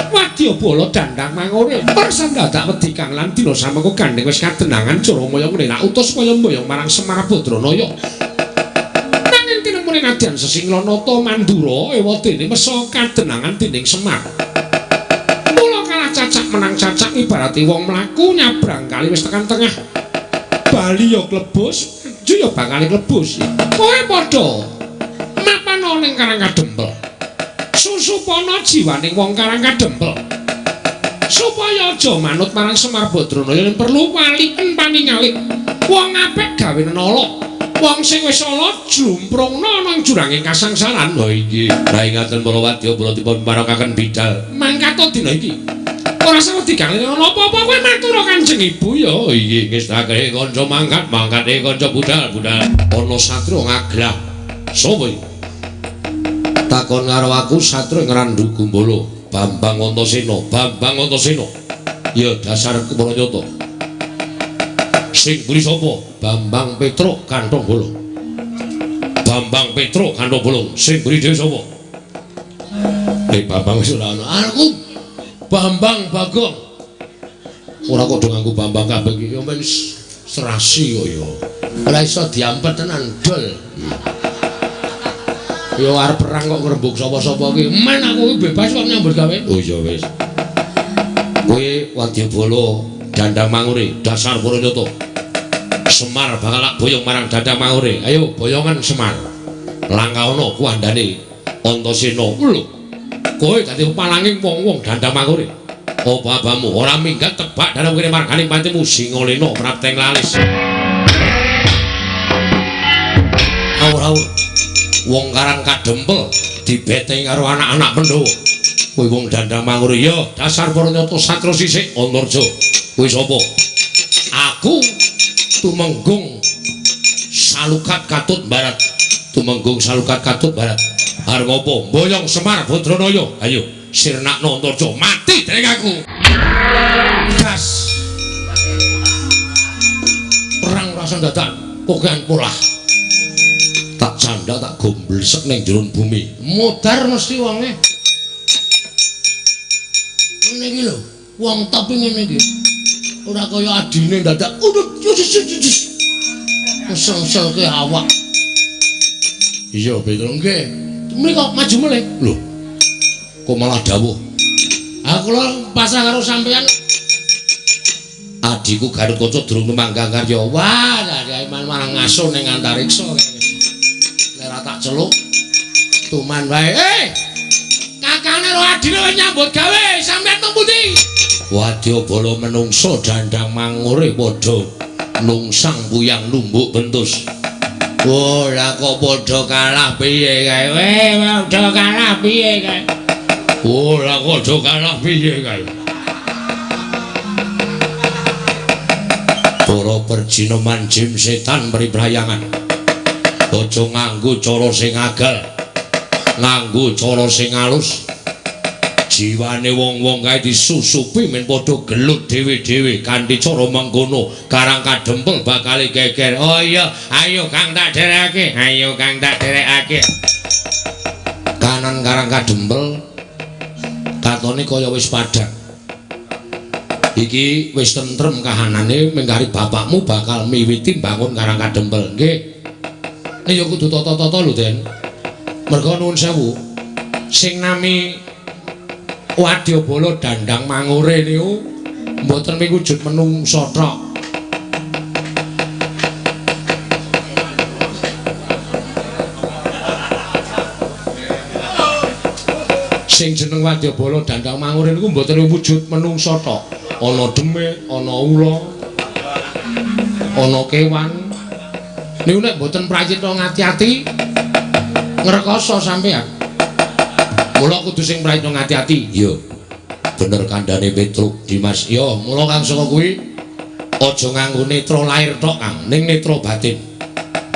Wadyabala dandang mangure persan dadak wedi kang lan dina samengko gandeng wis kadenangan Jaramaya ngene tak utus kaya mboyong marang Semar Badranaya. Nanging tinemune nadyan Sesinglanata Mandura ewadene mesa kadenangan dening Semar. Cacak menang cacak ibarate wong mlaku nyabrang kali wis tekan tengah. Bali ya klebus, maju ya bakal klebus. Kowe padha mapana ning Karang Kadempel. Susupana jiwaning wong Karang Kadempel. Supaya aja manut marang Semar Badranaya yen perlu waliken paningalik. Wong apik gawe nala. Wong sing wis ala jlumprungna nang juranging kasangsaran. Ha inggih. Ra ingaten para wadyabala dipun parakaken bidal. Mangkata dina iki. Ora sawet diganglene ana apa-apa kowe matur Kanjeng Ibu ya. Inggih ngestake kanca mangkat, mangkate kanca budal, budal. Ana satria ngaglah. Sapa iki? Takon karo aku satria Ngrandu Gumbala, Bambang Antasena, Bambang Antasena. Ya dasar Pranyata. Sing mburi sapa? Bambang Petruk Kanthong Bolong. Bambang Petruk Kanthong Bolong. Sing mburi dhewe sapa? Bambang wis ora ana. Aku Bambang Bagong. Ora kok do nganggo Bambang kabeh iki ya men serasi kok ya. Ora iso diampet tenan dol. Ya arep perang kok ngrembug sapa-sapa iki. Men aku iki bebas kok nyambut gawe. Oh iya wis. Kowe wadyabala dandang mangure dasar Pranyata. Semar bakal tak boyong marang dandang mangure. Ayo boyongan Semar. Langkaana kuwandane Antasena. Lho. Kowe dadi palanging wong-wong dandang mangure. Apa abamu ora minggat tebak dalam kene marganing patimu Singalena prapteng lalis. Awur-awur. Wong Karang Kadempel dibeteng karo anak-anak Pandhawa. Kowe wong dandang mangure ya dasar Pranyata satra sisik Antarja. Kowe sapa? Aku Tumenggung Salukat Katut Barat. Tumenggung Salukat katut barat. Arep apa? Mboyong Semar Badranaya. Ayo sirnakno Antarja mati dening aku. Gas. Perang rasa dadak kokean polah. Tak canda tak gomblesek ning jero bumi. Modar mesti wonge. Ngene iki lho, wong top ngene iki. Ora kaya adine dadak. Ngesel-ngeselke awak. Iya, Petro nggih. Mriko maju melih. Lho. Kok malah dawuh? Aku kula pasrah karo sampeyan. Adhiku Gatot Kaca durung tumanggang karya. Wah, dadi malah ngaso ning antariksa kene. Nek ora tak celuk tuman wae. Kakane karo adine wis nyambut gawe, sampeyan teng pundi? Wadyabala menungsa dandang mangure padha nungsang puyang numbuk bentus. Oh, lah kok padha kalah piye kae? Weh, padha kalah piye kae? Oh, lah kok padha kalah piye kae? Para perjineman jim setan priprayangan. Aja nganggo cara sing agal. Nganggo cara sing alus. Jiwane wong-wong kae disusupi men padha gelut dhewe-dhewe kanthi cara mengkono Karang Kadempel bakal geger. Oh iya, ayo Kang tak derekake, ayo Kang tak derekake. Kanan Karang Kadempel katone kaya wis padhang. Iki wis tentrem kahanane mengkari bapakmu bakal miwiti mbangun Karang Kadempel. Nggih. Ya kudu tata-tata lho, Den. Merga nuwun sewu. Sing nami Wadyabala dandang mangure niku mboten miwujud menungsa tok. Sing jeneng Wadyabala dandang mangure niku mboten wujud menungsa tok. Ana demit, ana ula, ana kewan. Niku nek mboten prayitna ngati-ati ngrekoso sampeyan. Mula kudu sing prayitna ngati-ati. Iya. Bener kandhane Petruk Dimas. Ya, mula kang saka kuwi aja nganggo netra lair tok, Kang, ning netra batin.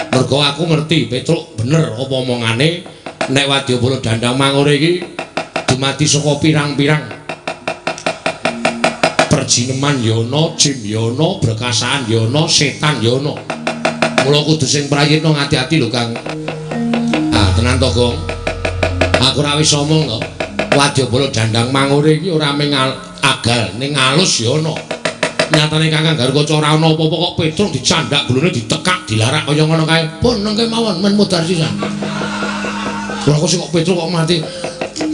Mergo aku ngerti Petruk bener apa omongane nek Wadyabala dandang mangure iki dumadi saka pirang-pirang perjineman ya ana, jim ya ana, brekasaan ya ana, setan ya ana. Mula kudu sing prayitna ngati-ati lho, Kang. Ah, tenan to, Gong. Aku ora wis omong to. Wadyabala dandang mangure iki ora mung agal, ning alus ya ana. Nyatane Kakang Garukaca ora ana apa-apa kok Petruk dicandak gulune ditekak dilarak kaya ngono kae. Pun nengke mawon men mudhar sisan. Ora kok sing kok Petruk kok mati.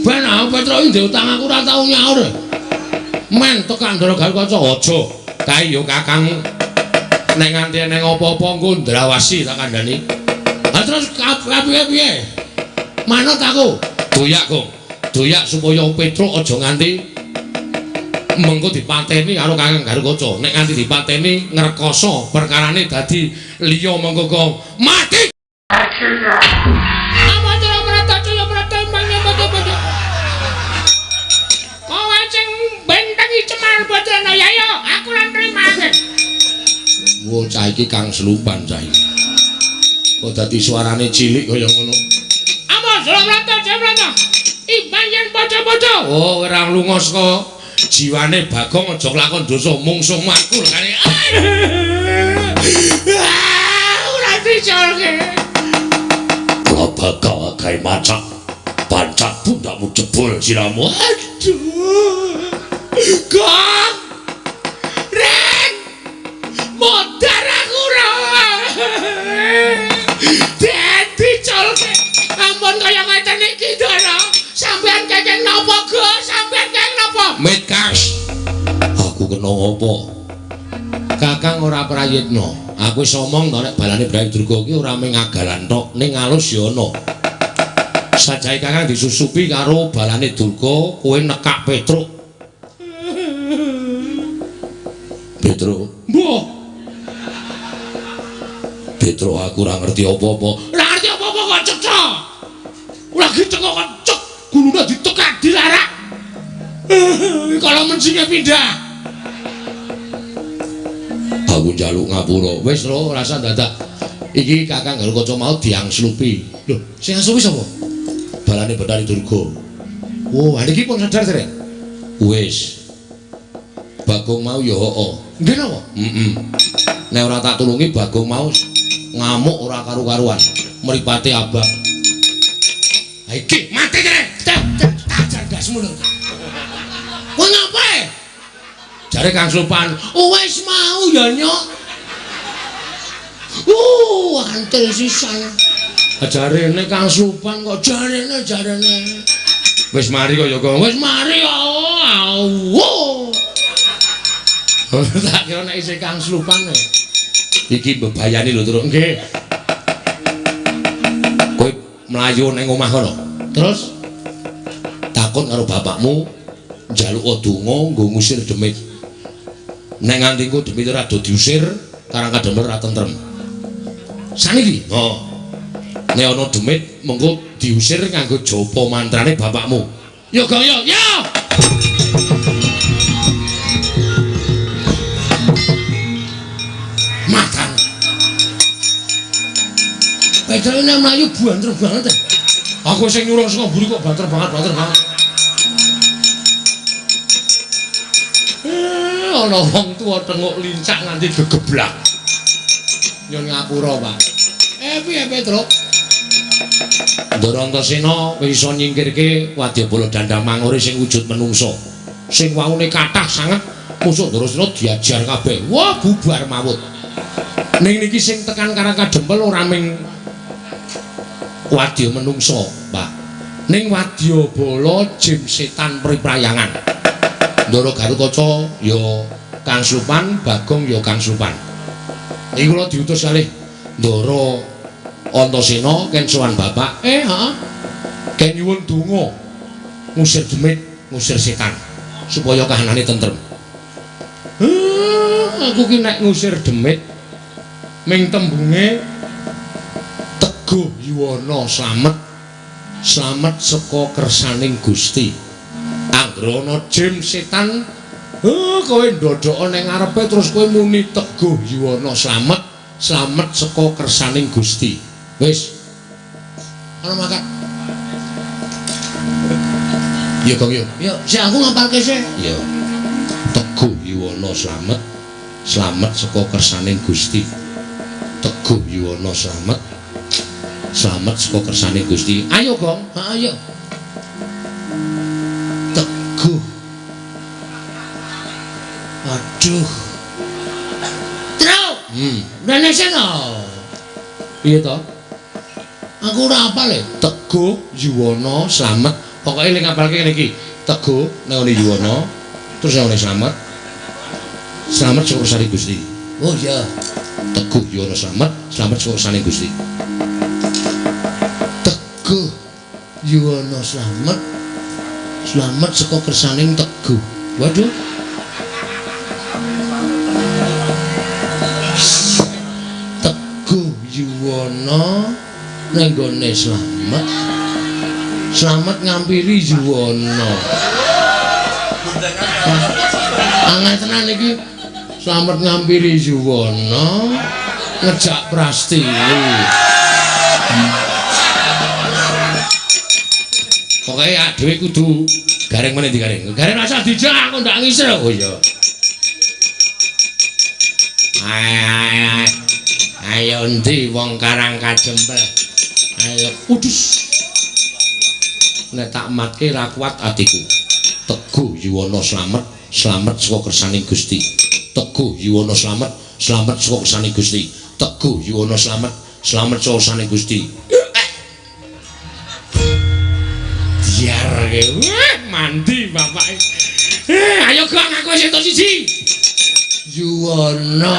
Ben aku Petruk iki ndek utang aku ora tau nyaur. Men tekak Ndara Garukaca aja. Kae ya Kakang nek nganti eneng apa-apa engko ndrawasi tak kandhani. Ha terus piye-piye? Manut aku. Doyak, Gong. Doyak supaya Petruk aja nganti mengko dipateni karo Kakang Garukaca. Nek nganti dipateni ngrekoso perkarane dadi liya mengko kok mati. Kowe sing bentengi Cemar Badranaya ya, aku ora nrimake. Wo cah iki kang selupan cah iki. Kok dadi suarane cilik kaya ngono. Ibayan padha-padha. Oh, ora lunga saka jiwane Bagong aja lakon dosa mungsuhmu aku lekane. Ora dicolke. Bakal gawe macak. Pancak pundakmu jebol siramu. Aduh. Gong. Reng. Modar aku ora. Den dicolke. Ampun kaya ngeten iki, Ndara. Sampeyan kenging napa, Gus? Sampeyan kenging napa? Mitkas. Aku kena apa? Kakang ora prayitna. Aku wis omong to nek balane Brayang Durga iki ora mung agalan tok, ning alus ya ana. Sajae Kakang disusupi karo balane Durga, kowe nekak Petruk. Petruk, mbuh. Petruk aku ora ngerti apa-apa. Ora ngerti apa-apa kok cecok. Lagi cekok kok cek, gulune ditekak dilarak. Kalau mencinge pindah. Aku njaluk ngapura. Wis ro, rasa dadak. Iki Kakang Garukaca mau diangslupi. Lho, sing angslupi sapa? Balane Bathari Durga. Oh, ha niki pun sadar dereng? Wis. Bagong mau ya heeh. Nggih napa? Heeh. Nek ora tak tulungi Bagong mau ngamuk ora karu-karuan. Mripate abang. Ha iki mati kene. Tajar ndasmu lho. Kowe ngapa? Jare Kang Slupan, wis mau ya nyok. Antil sisan. Jarene Kang Slupan kok jarene. Wis mari kok ya, Kang. Wis mari kok. Tak kira nek isih Kang Slupan. Iki mbebayani lho, Truk. Nggih. Kowe mlayu ning omah kono. Terus takon karo bapakmu njaluk donga nggo ngusir demit. Nek nganti engko demit ora do diusir, Karang Kadempel ora tentrem. Saniki, heeh. Nek ana demit mengko diusir nganggo japa mantrane bapakmu. Yo Gong yo, yo. Matan. Pedrone mlayu banter banget. Aku sing nyuruh saka mburi kok banter banget, banter banget. Ana wong tuwa tenguk lincak nganti gegeblak. Nyun ngapura, Pak. Piye Petruk? Ndara Antasena wis iso nyingkirke wadyabala Dandang Mangure sing wujud menungsa. Sing waune kathah sanget musuh Ndarasena diajar kabeh. Wah, bubar mawut. Ning niki sing tekan Karang Kadempel ora ming wadya menungsa, Pak. Ning wadyabala jim setan priprayangan. Ndara Garukaca ya Kang Slupan, Bagong ya Kang Slupan. Iki kula diutus kalih Ndara Antasena ken sowan bapak. Heeh. Ken nyuwun donga ngusir demit, ngusir setan supaya kahanane tentrem. Aku ki nek ngusir demit ming tembunge teguh yuwana slamet, slamet saka kersaning Gusti. Anggrana jim setan, kowe ndodhoka ning ngarepe terus kowe muni teguh yuwana slamet, slamet saka kersaning Gusti. Wis. Ana makan. Ya Gong yo. Yo, sik aku ngapalke sik. Ya. Teguh yuwana slamet, slamet saka kersaning Gusti. Teguh yuwana slamet, slamet saka kersaning Gusti. Ayo Gong, ha ayo. Teguh. Aduh. Truk. Rene sing to. Piye to? Aku ora apal e. Teguh yuwana slamet. Pokoke ling ngapalke ngene iki. Teguh nang ngene yuwana, terus nang ngene slamet. Slamet saka kersane Gusti. Oh iya. Teguh yuwana slamet, slamet saka kersane Gusti. Teguh yuwana slamet, slamet saka kersaning Teguh. Waduh. Teguh yuwana nang nggone slamet, slamet ngampiri yuwana. Angel tenan iki. Slamet ngampiri yuwana ngejak Prastiwi. Pokoke dhewe kudu gareng meneh digareng. Gareng rasa dijak aku ndak ngisir. Oh iya. Ayo endi wong Karang Kadempel. Ayo udus. Nek tak matke ra kuat atiku. Teguh yuwana slamet, slamet saka kersaning Gusti. Teguh yuwana slamet, slamet saka kersaning Gusti. Teguh yuwana slamet, slamet saka kersaning Gusti. Diarke. Mandi bapake. Ayo Gong, aku wis entuk siji. Yuwana.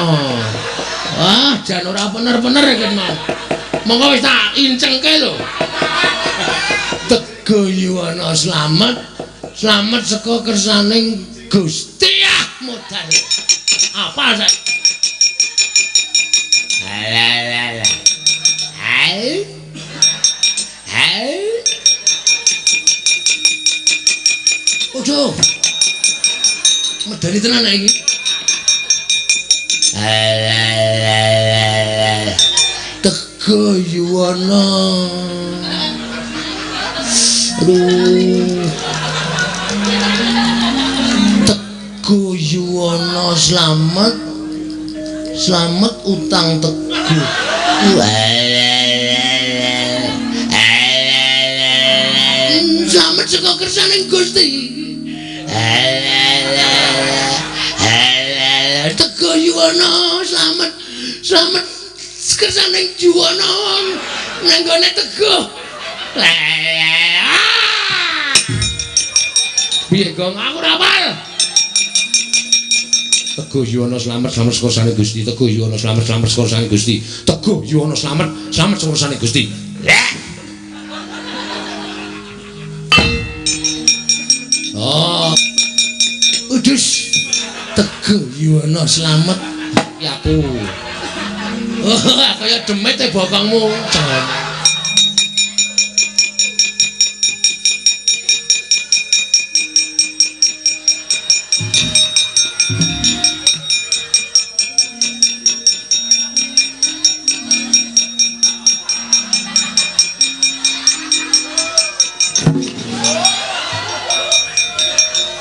Ah, jan ora bener-bener iki mau. Monggo wis tak incengke lho. Teguh yuwana slamet, slamet saka kersaning Gusti. Ah, modar. Apa sae? Alah. Hai. Hai. Waduh. Medeni tenan nek iki. Alah. Teguh Yuwana. Aduh. Teguh Yuwana slamet. Slamet utang Teguh. Slamet saka kersaning Gusti. Teguh Yuwana slamet. Slamet kersaning Yuwana nang gone Teguh. Piye Gong, aku ora hafal. Teguh Yuwana slamet, slamet saka kersane Gusti. Teguh Yuwana slamet, slamet saka kersane Gusti. Teguh Yuwana slamet, slamet saka kersane Gusti. Oh. Udus. Teguh Yuwana slamet ya aku. Oh, kaya demit e bokongmu.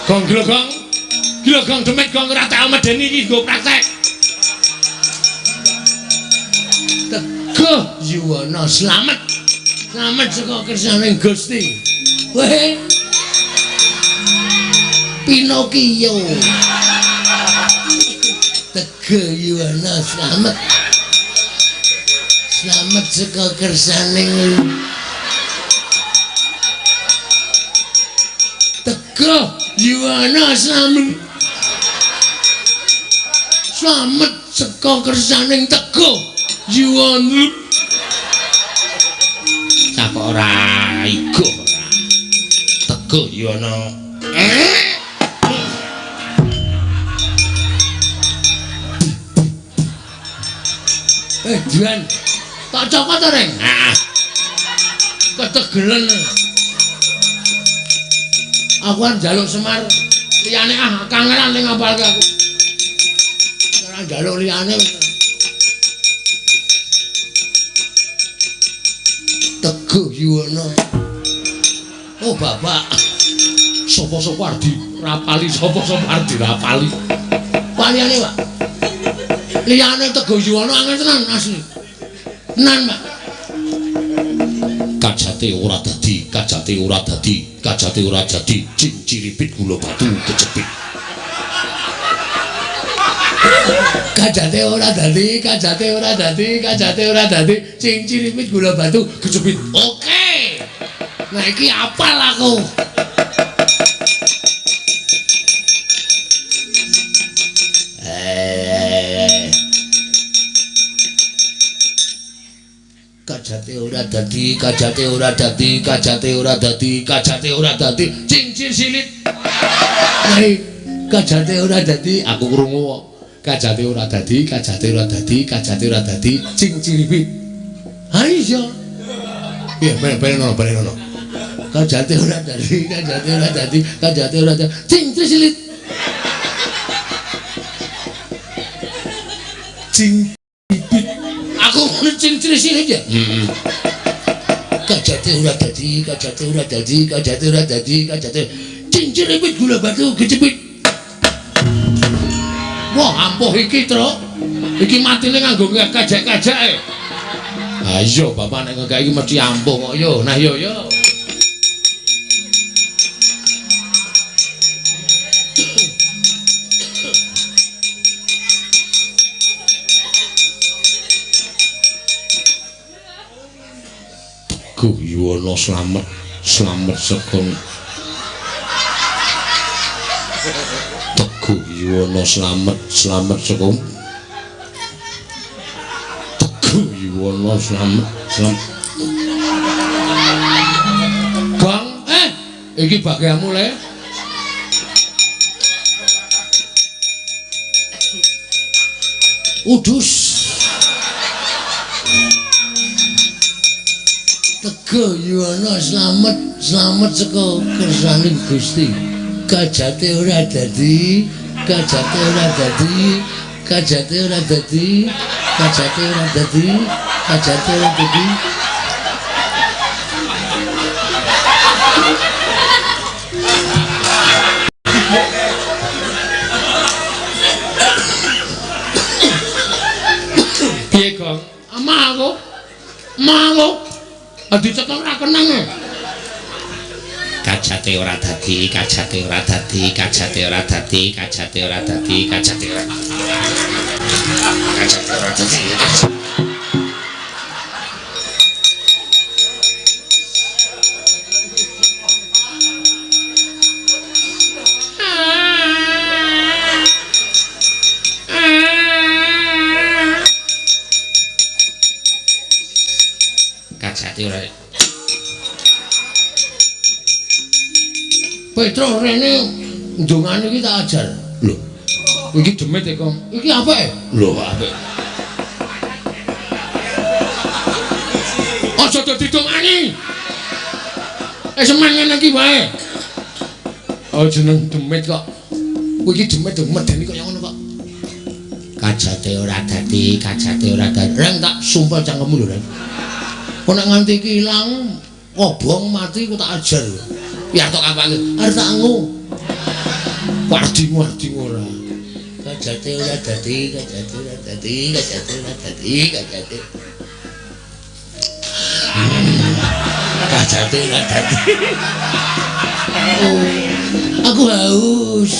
Gong gila gong. Gila gong demit gong ora tak medeni iki nggo praktek. Teguh Yuwana slamet. Slamet saka kersane Gusti. Weh. Pinocchio. Teguh Yuwana slamet. Slamet saka kersane Teguh Yuwana slamet. Slamet saka kersane Teguh Yuwana. Cak ora igo ora. Teguh Yuwana. Juan. Tak cokot to, Reng? Heeh. Ketegelen. Aku kan njaluk Semar liyane ah kangelan ning ngapalke aku. Ora njaluk liyane. Teguh Yuwana. Oh, Bapak. Sapa-sapa arep dirapali, sapa-sapa arep dirapali. Waliyane, Pak. Liyane Teguh Yuwana angel tenan asli. Tenan, Pak. Kajate ora dadi, kajate ora dadi, kajate ora dadi, cinciripit gula batu kecepit. Kajate ora dadi, kajate ora dadi, kajate ora dadi, cinciripit gula batu kecepit. Oke. Nah iki apal aku. Kajate ora dadi, kajate ora dadi, kajate ora dadi, kajate ora dadi, cincin silit. Hei, kajate ora dadi, aku krungu kok. Kajate ora dadi, kajate ora dadi, kajate ora dadi, cinciripit. Ha iya. Piye, balen ono, balen ono. Kajate ora dadi, kajate ora dadi, kajate ora dadi, cincin silit. Cinciripit. Aku ngono cincin silit ya. Heeh. Kajate ora dadi, kajate ora dadi, kajate ora dadi, kajate cinciripit gula batu kecepit. Wah, ampuh iki, Truk. Iki matine nganggo kajak-kajake. Ha iya, bapak nek ngekek iki mesti ampuh kok yo. Nah yo yo. Teguh Yuwana slamet, slamet saka Teguh Yuwana slamet, slamet saka Teguh Yuwana slamet, slamet. Gong, iki bagianmu le. Udus. Teguh Yuwana slamet, slamet saka kersane Gusti. Kajate ora dadi, kajate ora dadi, kajate ora dadi. Kajate ora dadi, kajate ora dadi. Piye, Gong? Amah aku. Amah aku. Dicekel ora kenang e. Kajate ora dadi, kajate ora dadi, kajate ora dadi, kajate ora dadi, kajate ora. Kajate ora dadi. Kajate ora. Petro rene ndongane iki tak ajar. Lho. Iki demit e, Kong. Iki apik? Lho, apik. Aja dadi dongani. Semen ngene iki wae. Oh, jeneng demit kok. Kowe iki demit medeni kaya ngono kok. Kajate ora dadi, kajate ora dadi. Reng tak sumpel cangkemmu lho, Reng. Kok nek nganti iki ilang, kobong mati ku tak ajar. Ya tok apake? Arep tak ngu. Wardi-wardi ora. Kajate ora dadi, kajate ora dadi, kajate ora dadi, kajate. Kajate ora dadi. Oh, aku haus.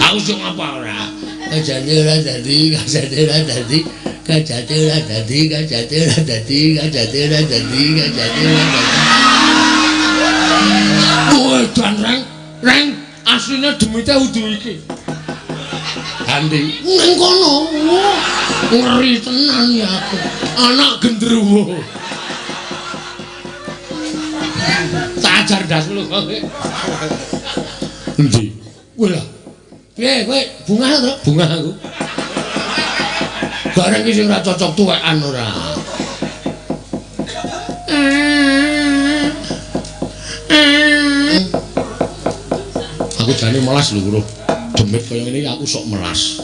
Haus yo ngapa ora? Kajate ora dadi, kajate ora dadi, kajate ora dadi, kajate ora dadi, kajate ora dadi, kajate ora dadi. Wah, dan reng, reng asline demite udu iki. Andi nang kono. Ngeri tenan ya aku. Anak gendruwo. Tak ajar ndasmu lho kowe. Endi? Wah. Piye kowe bungah to? Bungah aku. Bareng iki sing ora cocok tuwekan ora. Aku jane melas lho, Bro. Demit kaya ngene iki aku sok melas.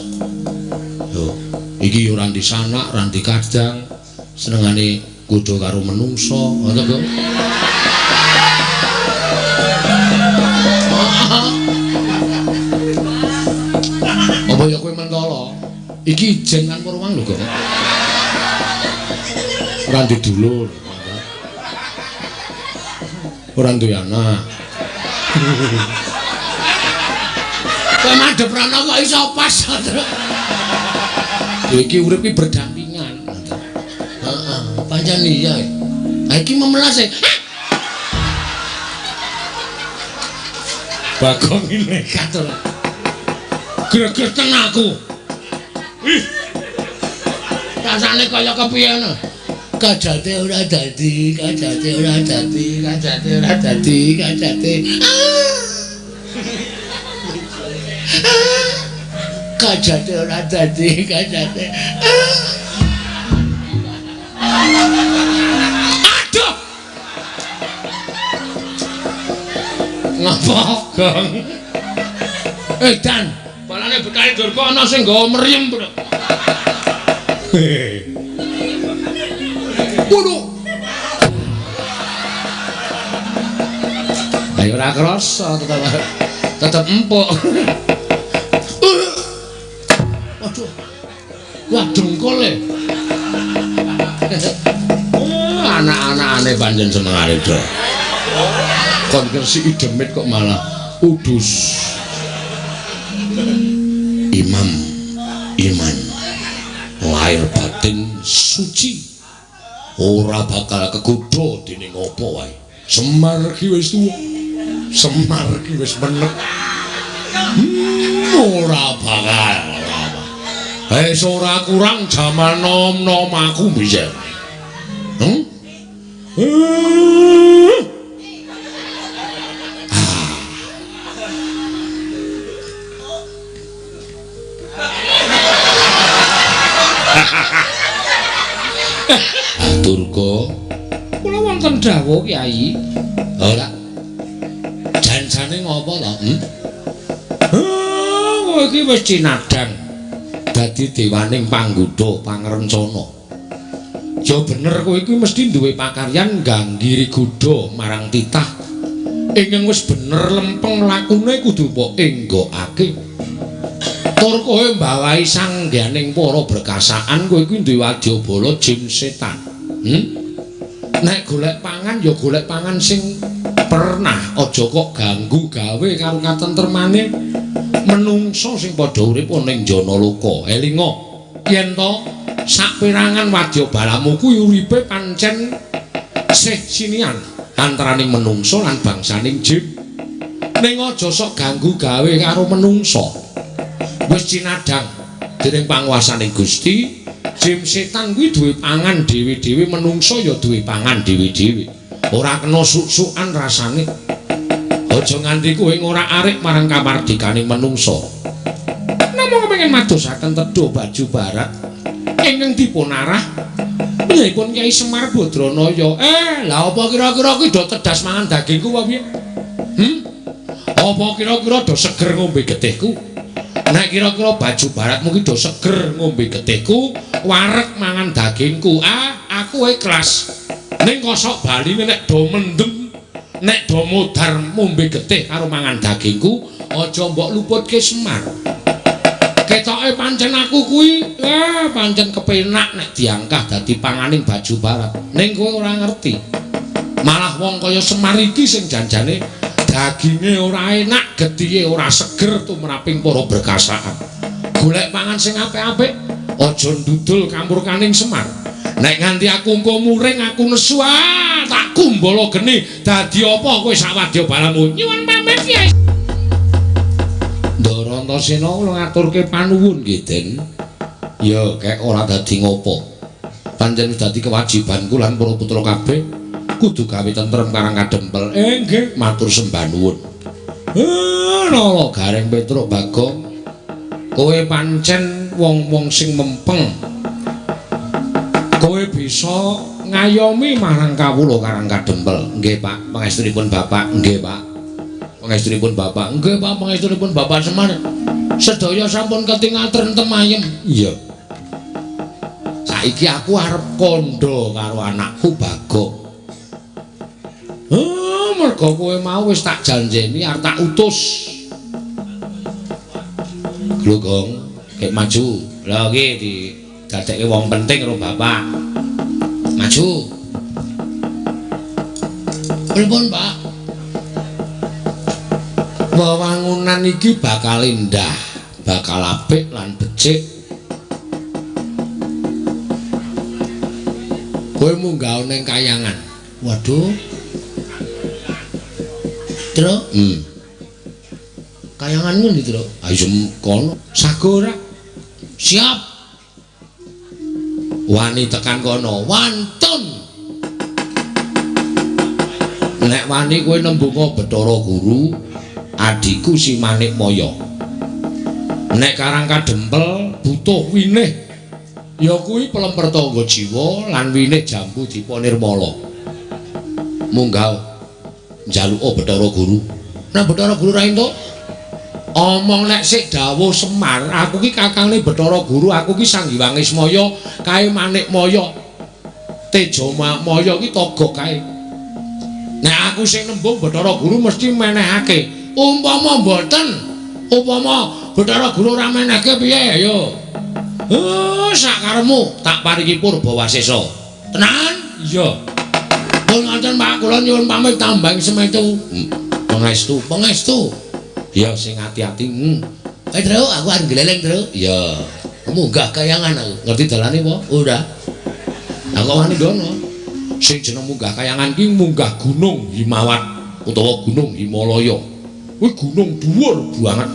Lho, iki yo ora ndi sanak, ora ndi kadang, senengane kudu karo menungso, ngono to, Bro. Apa ya kowe mentala? Iki ijen kan Purwang lho, Gong. Ora ndi dulur. Ora duwe anak. Kowe madhep rono kok iso pas. Lho iki urip iki berdampingan. Heeh, pancen iya. Ha iki memelas e. Bagong iki nekat ora. Gregeten aku. Ih. Rasane kaya kepiye ngono? Kajate ora dadi, kajate ora dadi, kajate ora dadi, kajate. Kajate ora dadi, kajate. Aduh. Ngapa, Gong? Dan, balane Betari Durga ana sing nggawa mriyem, Bro. Waduh. Ayo ora krasa tetep empuk. Waduh. Wah, dengkul e. Anak-anakane pancen senengane do. Kon ngresiki demit kok malah udus. Imam iman lahir batin suci ora bakal kegodha dening apa wae. Semar ki wis tuwa, Semar ki wis menek. Ora bakal ora. Wis ora kurang jaman nom-nom aku biyen. Durga, kula wonten dawuh Kyai. Ora. Janjane ngopo to? Kowe iki wis cinadhang. Dadi dewaning panggoda pangrencana. Ya bener kowe iki mesti duwe pakaryan ngganggiri godha marang titah. Ingkang wis bener lempeng lakune kudu mbok enggokake. Tur kowe mbawahi sangganing para berkasaan kowe iki duwe wadyabala jin setan. Nek golek pangan ya golek pangan sing pernah, aja kok ganggu gawe karo katentremane menungsa sing padha urip ana ing Janaloka. Elinga yen to saperangan wadyabalamu kuwi uripe pancen sih sinian antaraning menungsa lan bangsaning jin. Ning aja sok ganggu gawe karo menungsa. Wis cinadhang dening panguwasaning Gusti, jin setan kuwi duwe pangan dhewe-dhewe, menungsa ya duwe pangan dhewe-dhewe. Ora kena suk-sukan rasane. Aja nganti kowe ngorak-arik marang kamardikaning menungsa. Namung kepengin madosaken tedha baju barat ingkang dipun arah piyambakipun Kyai Semar Badranaya. Lah apa kira-kira kuwi do tedas mangan dagingku apa piye? Apa kira-kira do seger ngombe getihku? Nek kira-kira baju baratmu ki do seger ngombe getihku, wareg mangan dagingku. Ah, aku ikhlas. Ning kosok baline nek do mendem, nek do modar ngombe getih karo mangan dagingku, aja mbok luputke Semar. Ketoke pancen aku kuwi, pancen kepenak nek diangkah dadi panganing baju barat. Ning kowe ora ngerti. Malah wong kaya Semar iki sing janjane daginge ora enak, getihe ora seger tumraping para berkasaan. Golek pangan sing apik-apik, aja ndudul kamurkaning Semar. Nek nganti aku engko muring, aku nesu, tak kumbala geni. Dadi apa kowe sak wadyabalamu? Nyuwun pamit, Kyai. Ndara Antasena kula ngaturke panuwun nggih, Den. Ya, kek ora dadi ngopo. Pancen wis dadi kewajibanku lan para putra kabeh kudu gawe tentrem karang kadempel. Nggih, matur sembah nuwun. Nala Gareng Petruk Bagong, kowe pancen wong-wong sing mempeng. Kowe bisa ngayomi marang kawula karang kadempel. Nggih, Pak, pangestunipun Bapak. Nggih, Pak. Pangestunipun Bapak. Nggih, Pak, pangestunipun Bapak Semar. Sedaya sampun ketingal trentem ayem. Iya. Saiki aku arep kandha karo anakku Bagong. Mergo kowe mau wis tak janjeni arep tak utus. Lho, Gong, kek maju. Lha iki didadekke wong penting karo Bapak. Maju. Pripun, Pak? Wewangunan iki bakal indah, bakal apik lan becik. Kowe munggah ning kayangan. Waduh. Truk? Kayangan ngendi, Truk? Ayo kono. Sago ora? Siap. Wani tekan kono. Wantun. Nek wani kowe nembunga Bathara Guru, adhiku si Manikmaya. Nek Karang Kadempel butuh winih, ya kuwi pelemper tangga jiwa lan winih jambu dipa nirmala. Munggah njaluka Bathara Guru. Nek Bathara Guru ra entuk, omong nek sik dawuh Semar, aku ki kakangne Bathara Guru, aku ki Sang Hyang Ismaya, kae Manikmaya. Teja Maya ki togok kae. Nek aku sing nembung Bathara Guru mesti menehake. Umpama mboten, upama Bathara Guru ora menehke piye ayo? Sakaremu tak paringi purba wasesa. Tenan? Iya. Pun ngoten Pak, kula nyuwun pamit tambang semetu. Pangestu, pangestu. Ya sing ati-ati. Truk, aku arep gleleng, Truk. Iya. Munggah kayangan aku. Ngerti dalane apa? Ora. Lah kok wani ndono? Sing jeneng munggah kayangan ki munggah Gunung Himawat utawa Gunung Himalaya. Kuwi gunung dhuwur banget.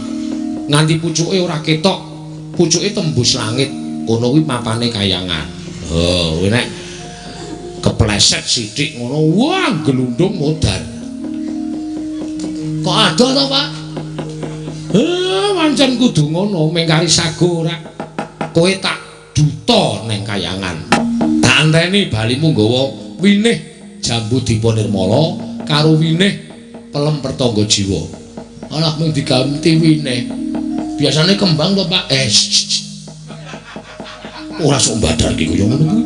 Nganti pucuke ora ketok, pucuke tembus langit. Kono kuwi mapane kayangan. Oh, kuwi nek kepleset sithik ngono, wah gelundung modar. Kok adoh to, Pak? Pancen kudu ngono, mengkari sago ora. Kowe tak duta ning kayangan. Tak anteni balimu nggawa winih jambu dipa nirmala karo winih pelem pertangga jiwa. Alah mung diganti winih. Biasane kembang to, Pak? Ora sok mbadarke kaya ngono kuwi.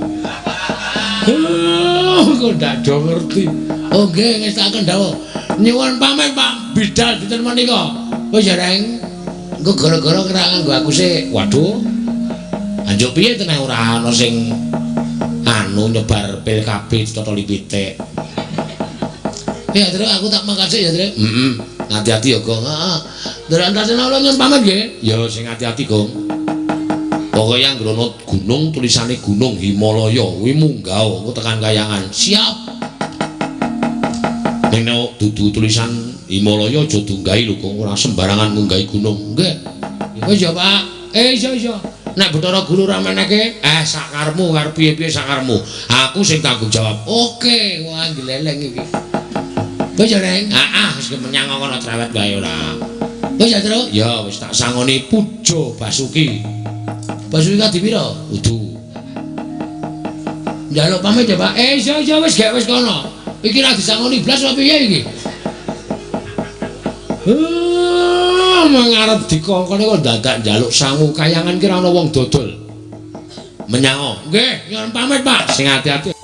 Kok ndak do ngerti. Oh nggih, ngestakaken dawuh. Nyuwun pamit Pak Bidal dinten menika. Wis ya, Reng. Engko gara-gara ora nganggo aku sik. Waduh. Anjuk piye teneh ora ana sing anu nyebar pil KB ditotoli pitik. Ya, Truk, aku tak mangkat sik ya, Truk. Heeh. Hati-hati ya, Gong. Heeh. Nderek Antasena kula nyuwun pamit nggih. Ya sing hati-hati, Gong. Pokoke anggere ana gunung tulisane Gunung Himalaya kuwi munggah engko tekan kayangan. Siap. Ning nek dudu tulisan Himalaya aja dunggahi lho, Gong. Ora sembarangan ngunggahi gunung. Nggih. Wis ya, Pak. Iya iya. Nek Bathara Guru ora meneke, sakarmu arep piye-piye sakarmu. Aku sing tanggung jawab. Oke, wah gleleng iki. Wis ya, Reng. Heeh, wis menyang kono cerewet wae ora. Wis ya, Truk. Ya wis tak sangoni Puja Basuki. Basuki kadi pira? Kudu. Njaluk pamit ya, Pak. Iya iya wis gek wis kono. Iki ra disangoni blas apa piye iki? Mengarep dikongkon kok dadak njaluk sangu kayangan ki ora ana wong dodol. Menyango. Nggih, nyuwun pamit, Pak. Sing ati-ati.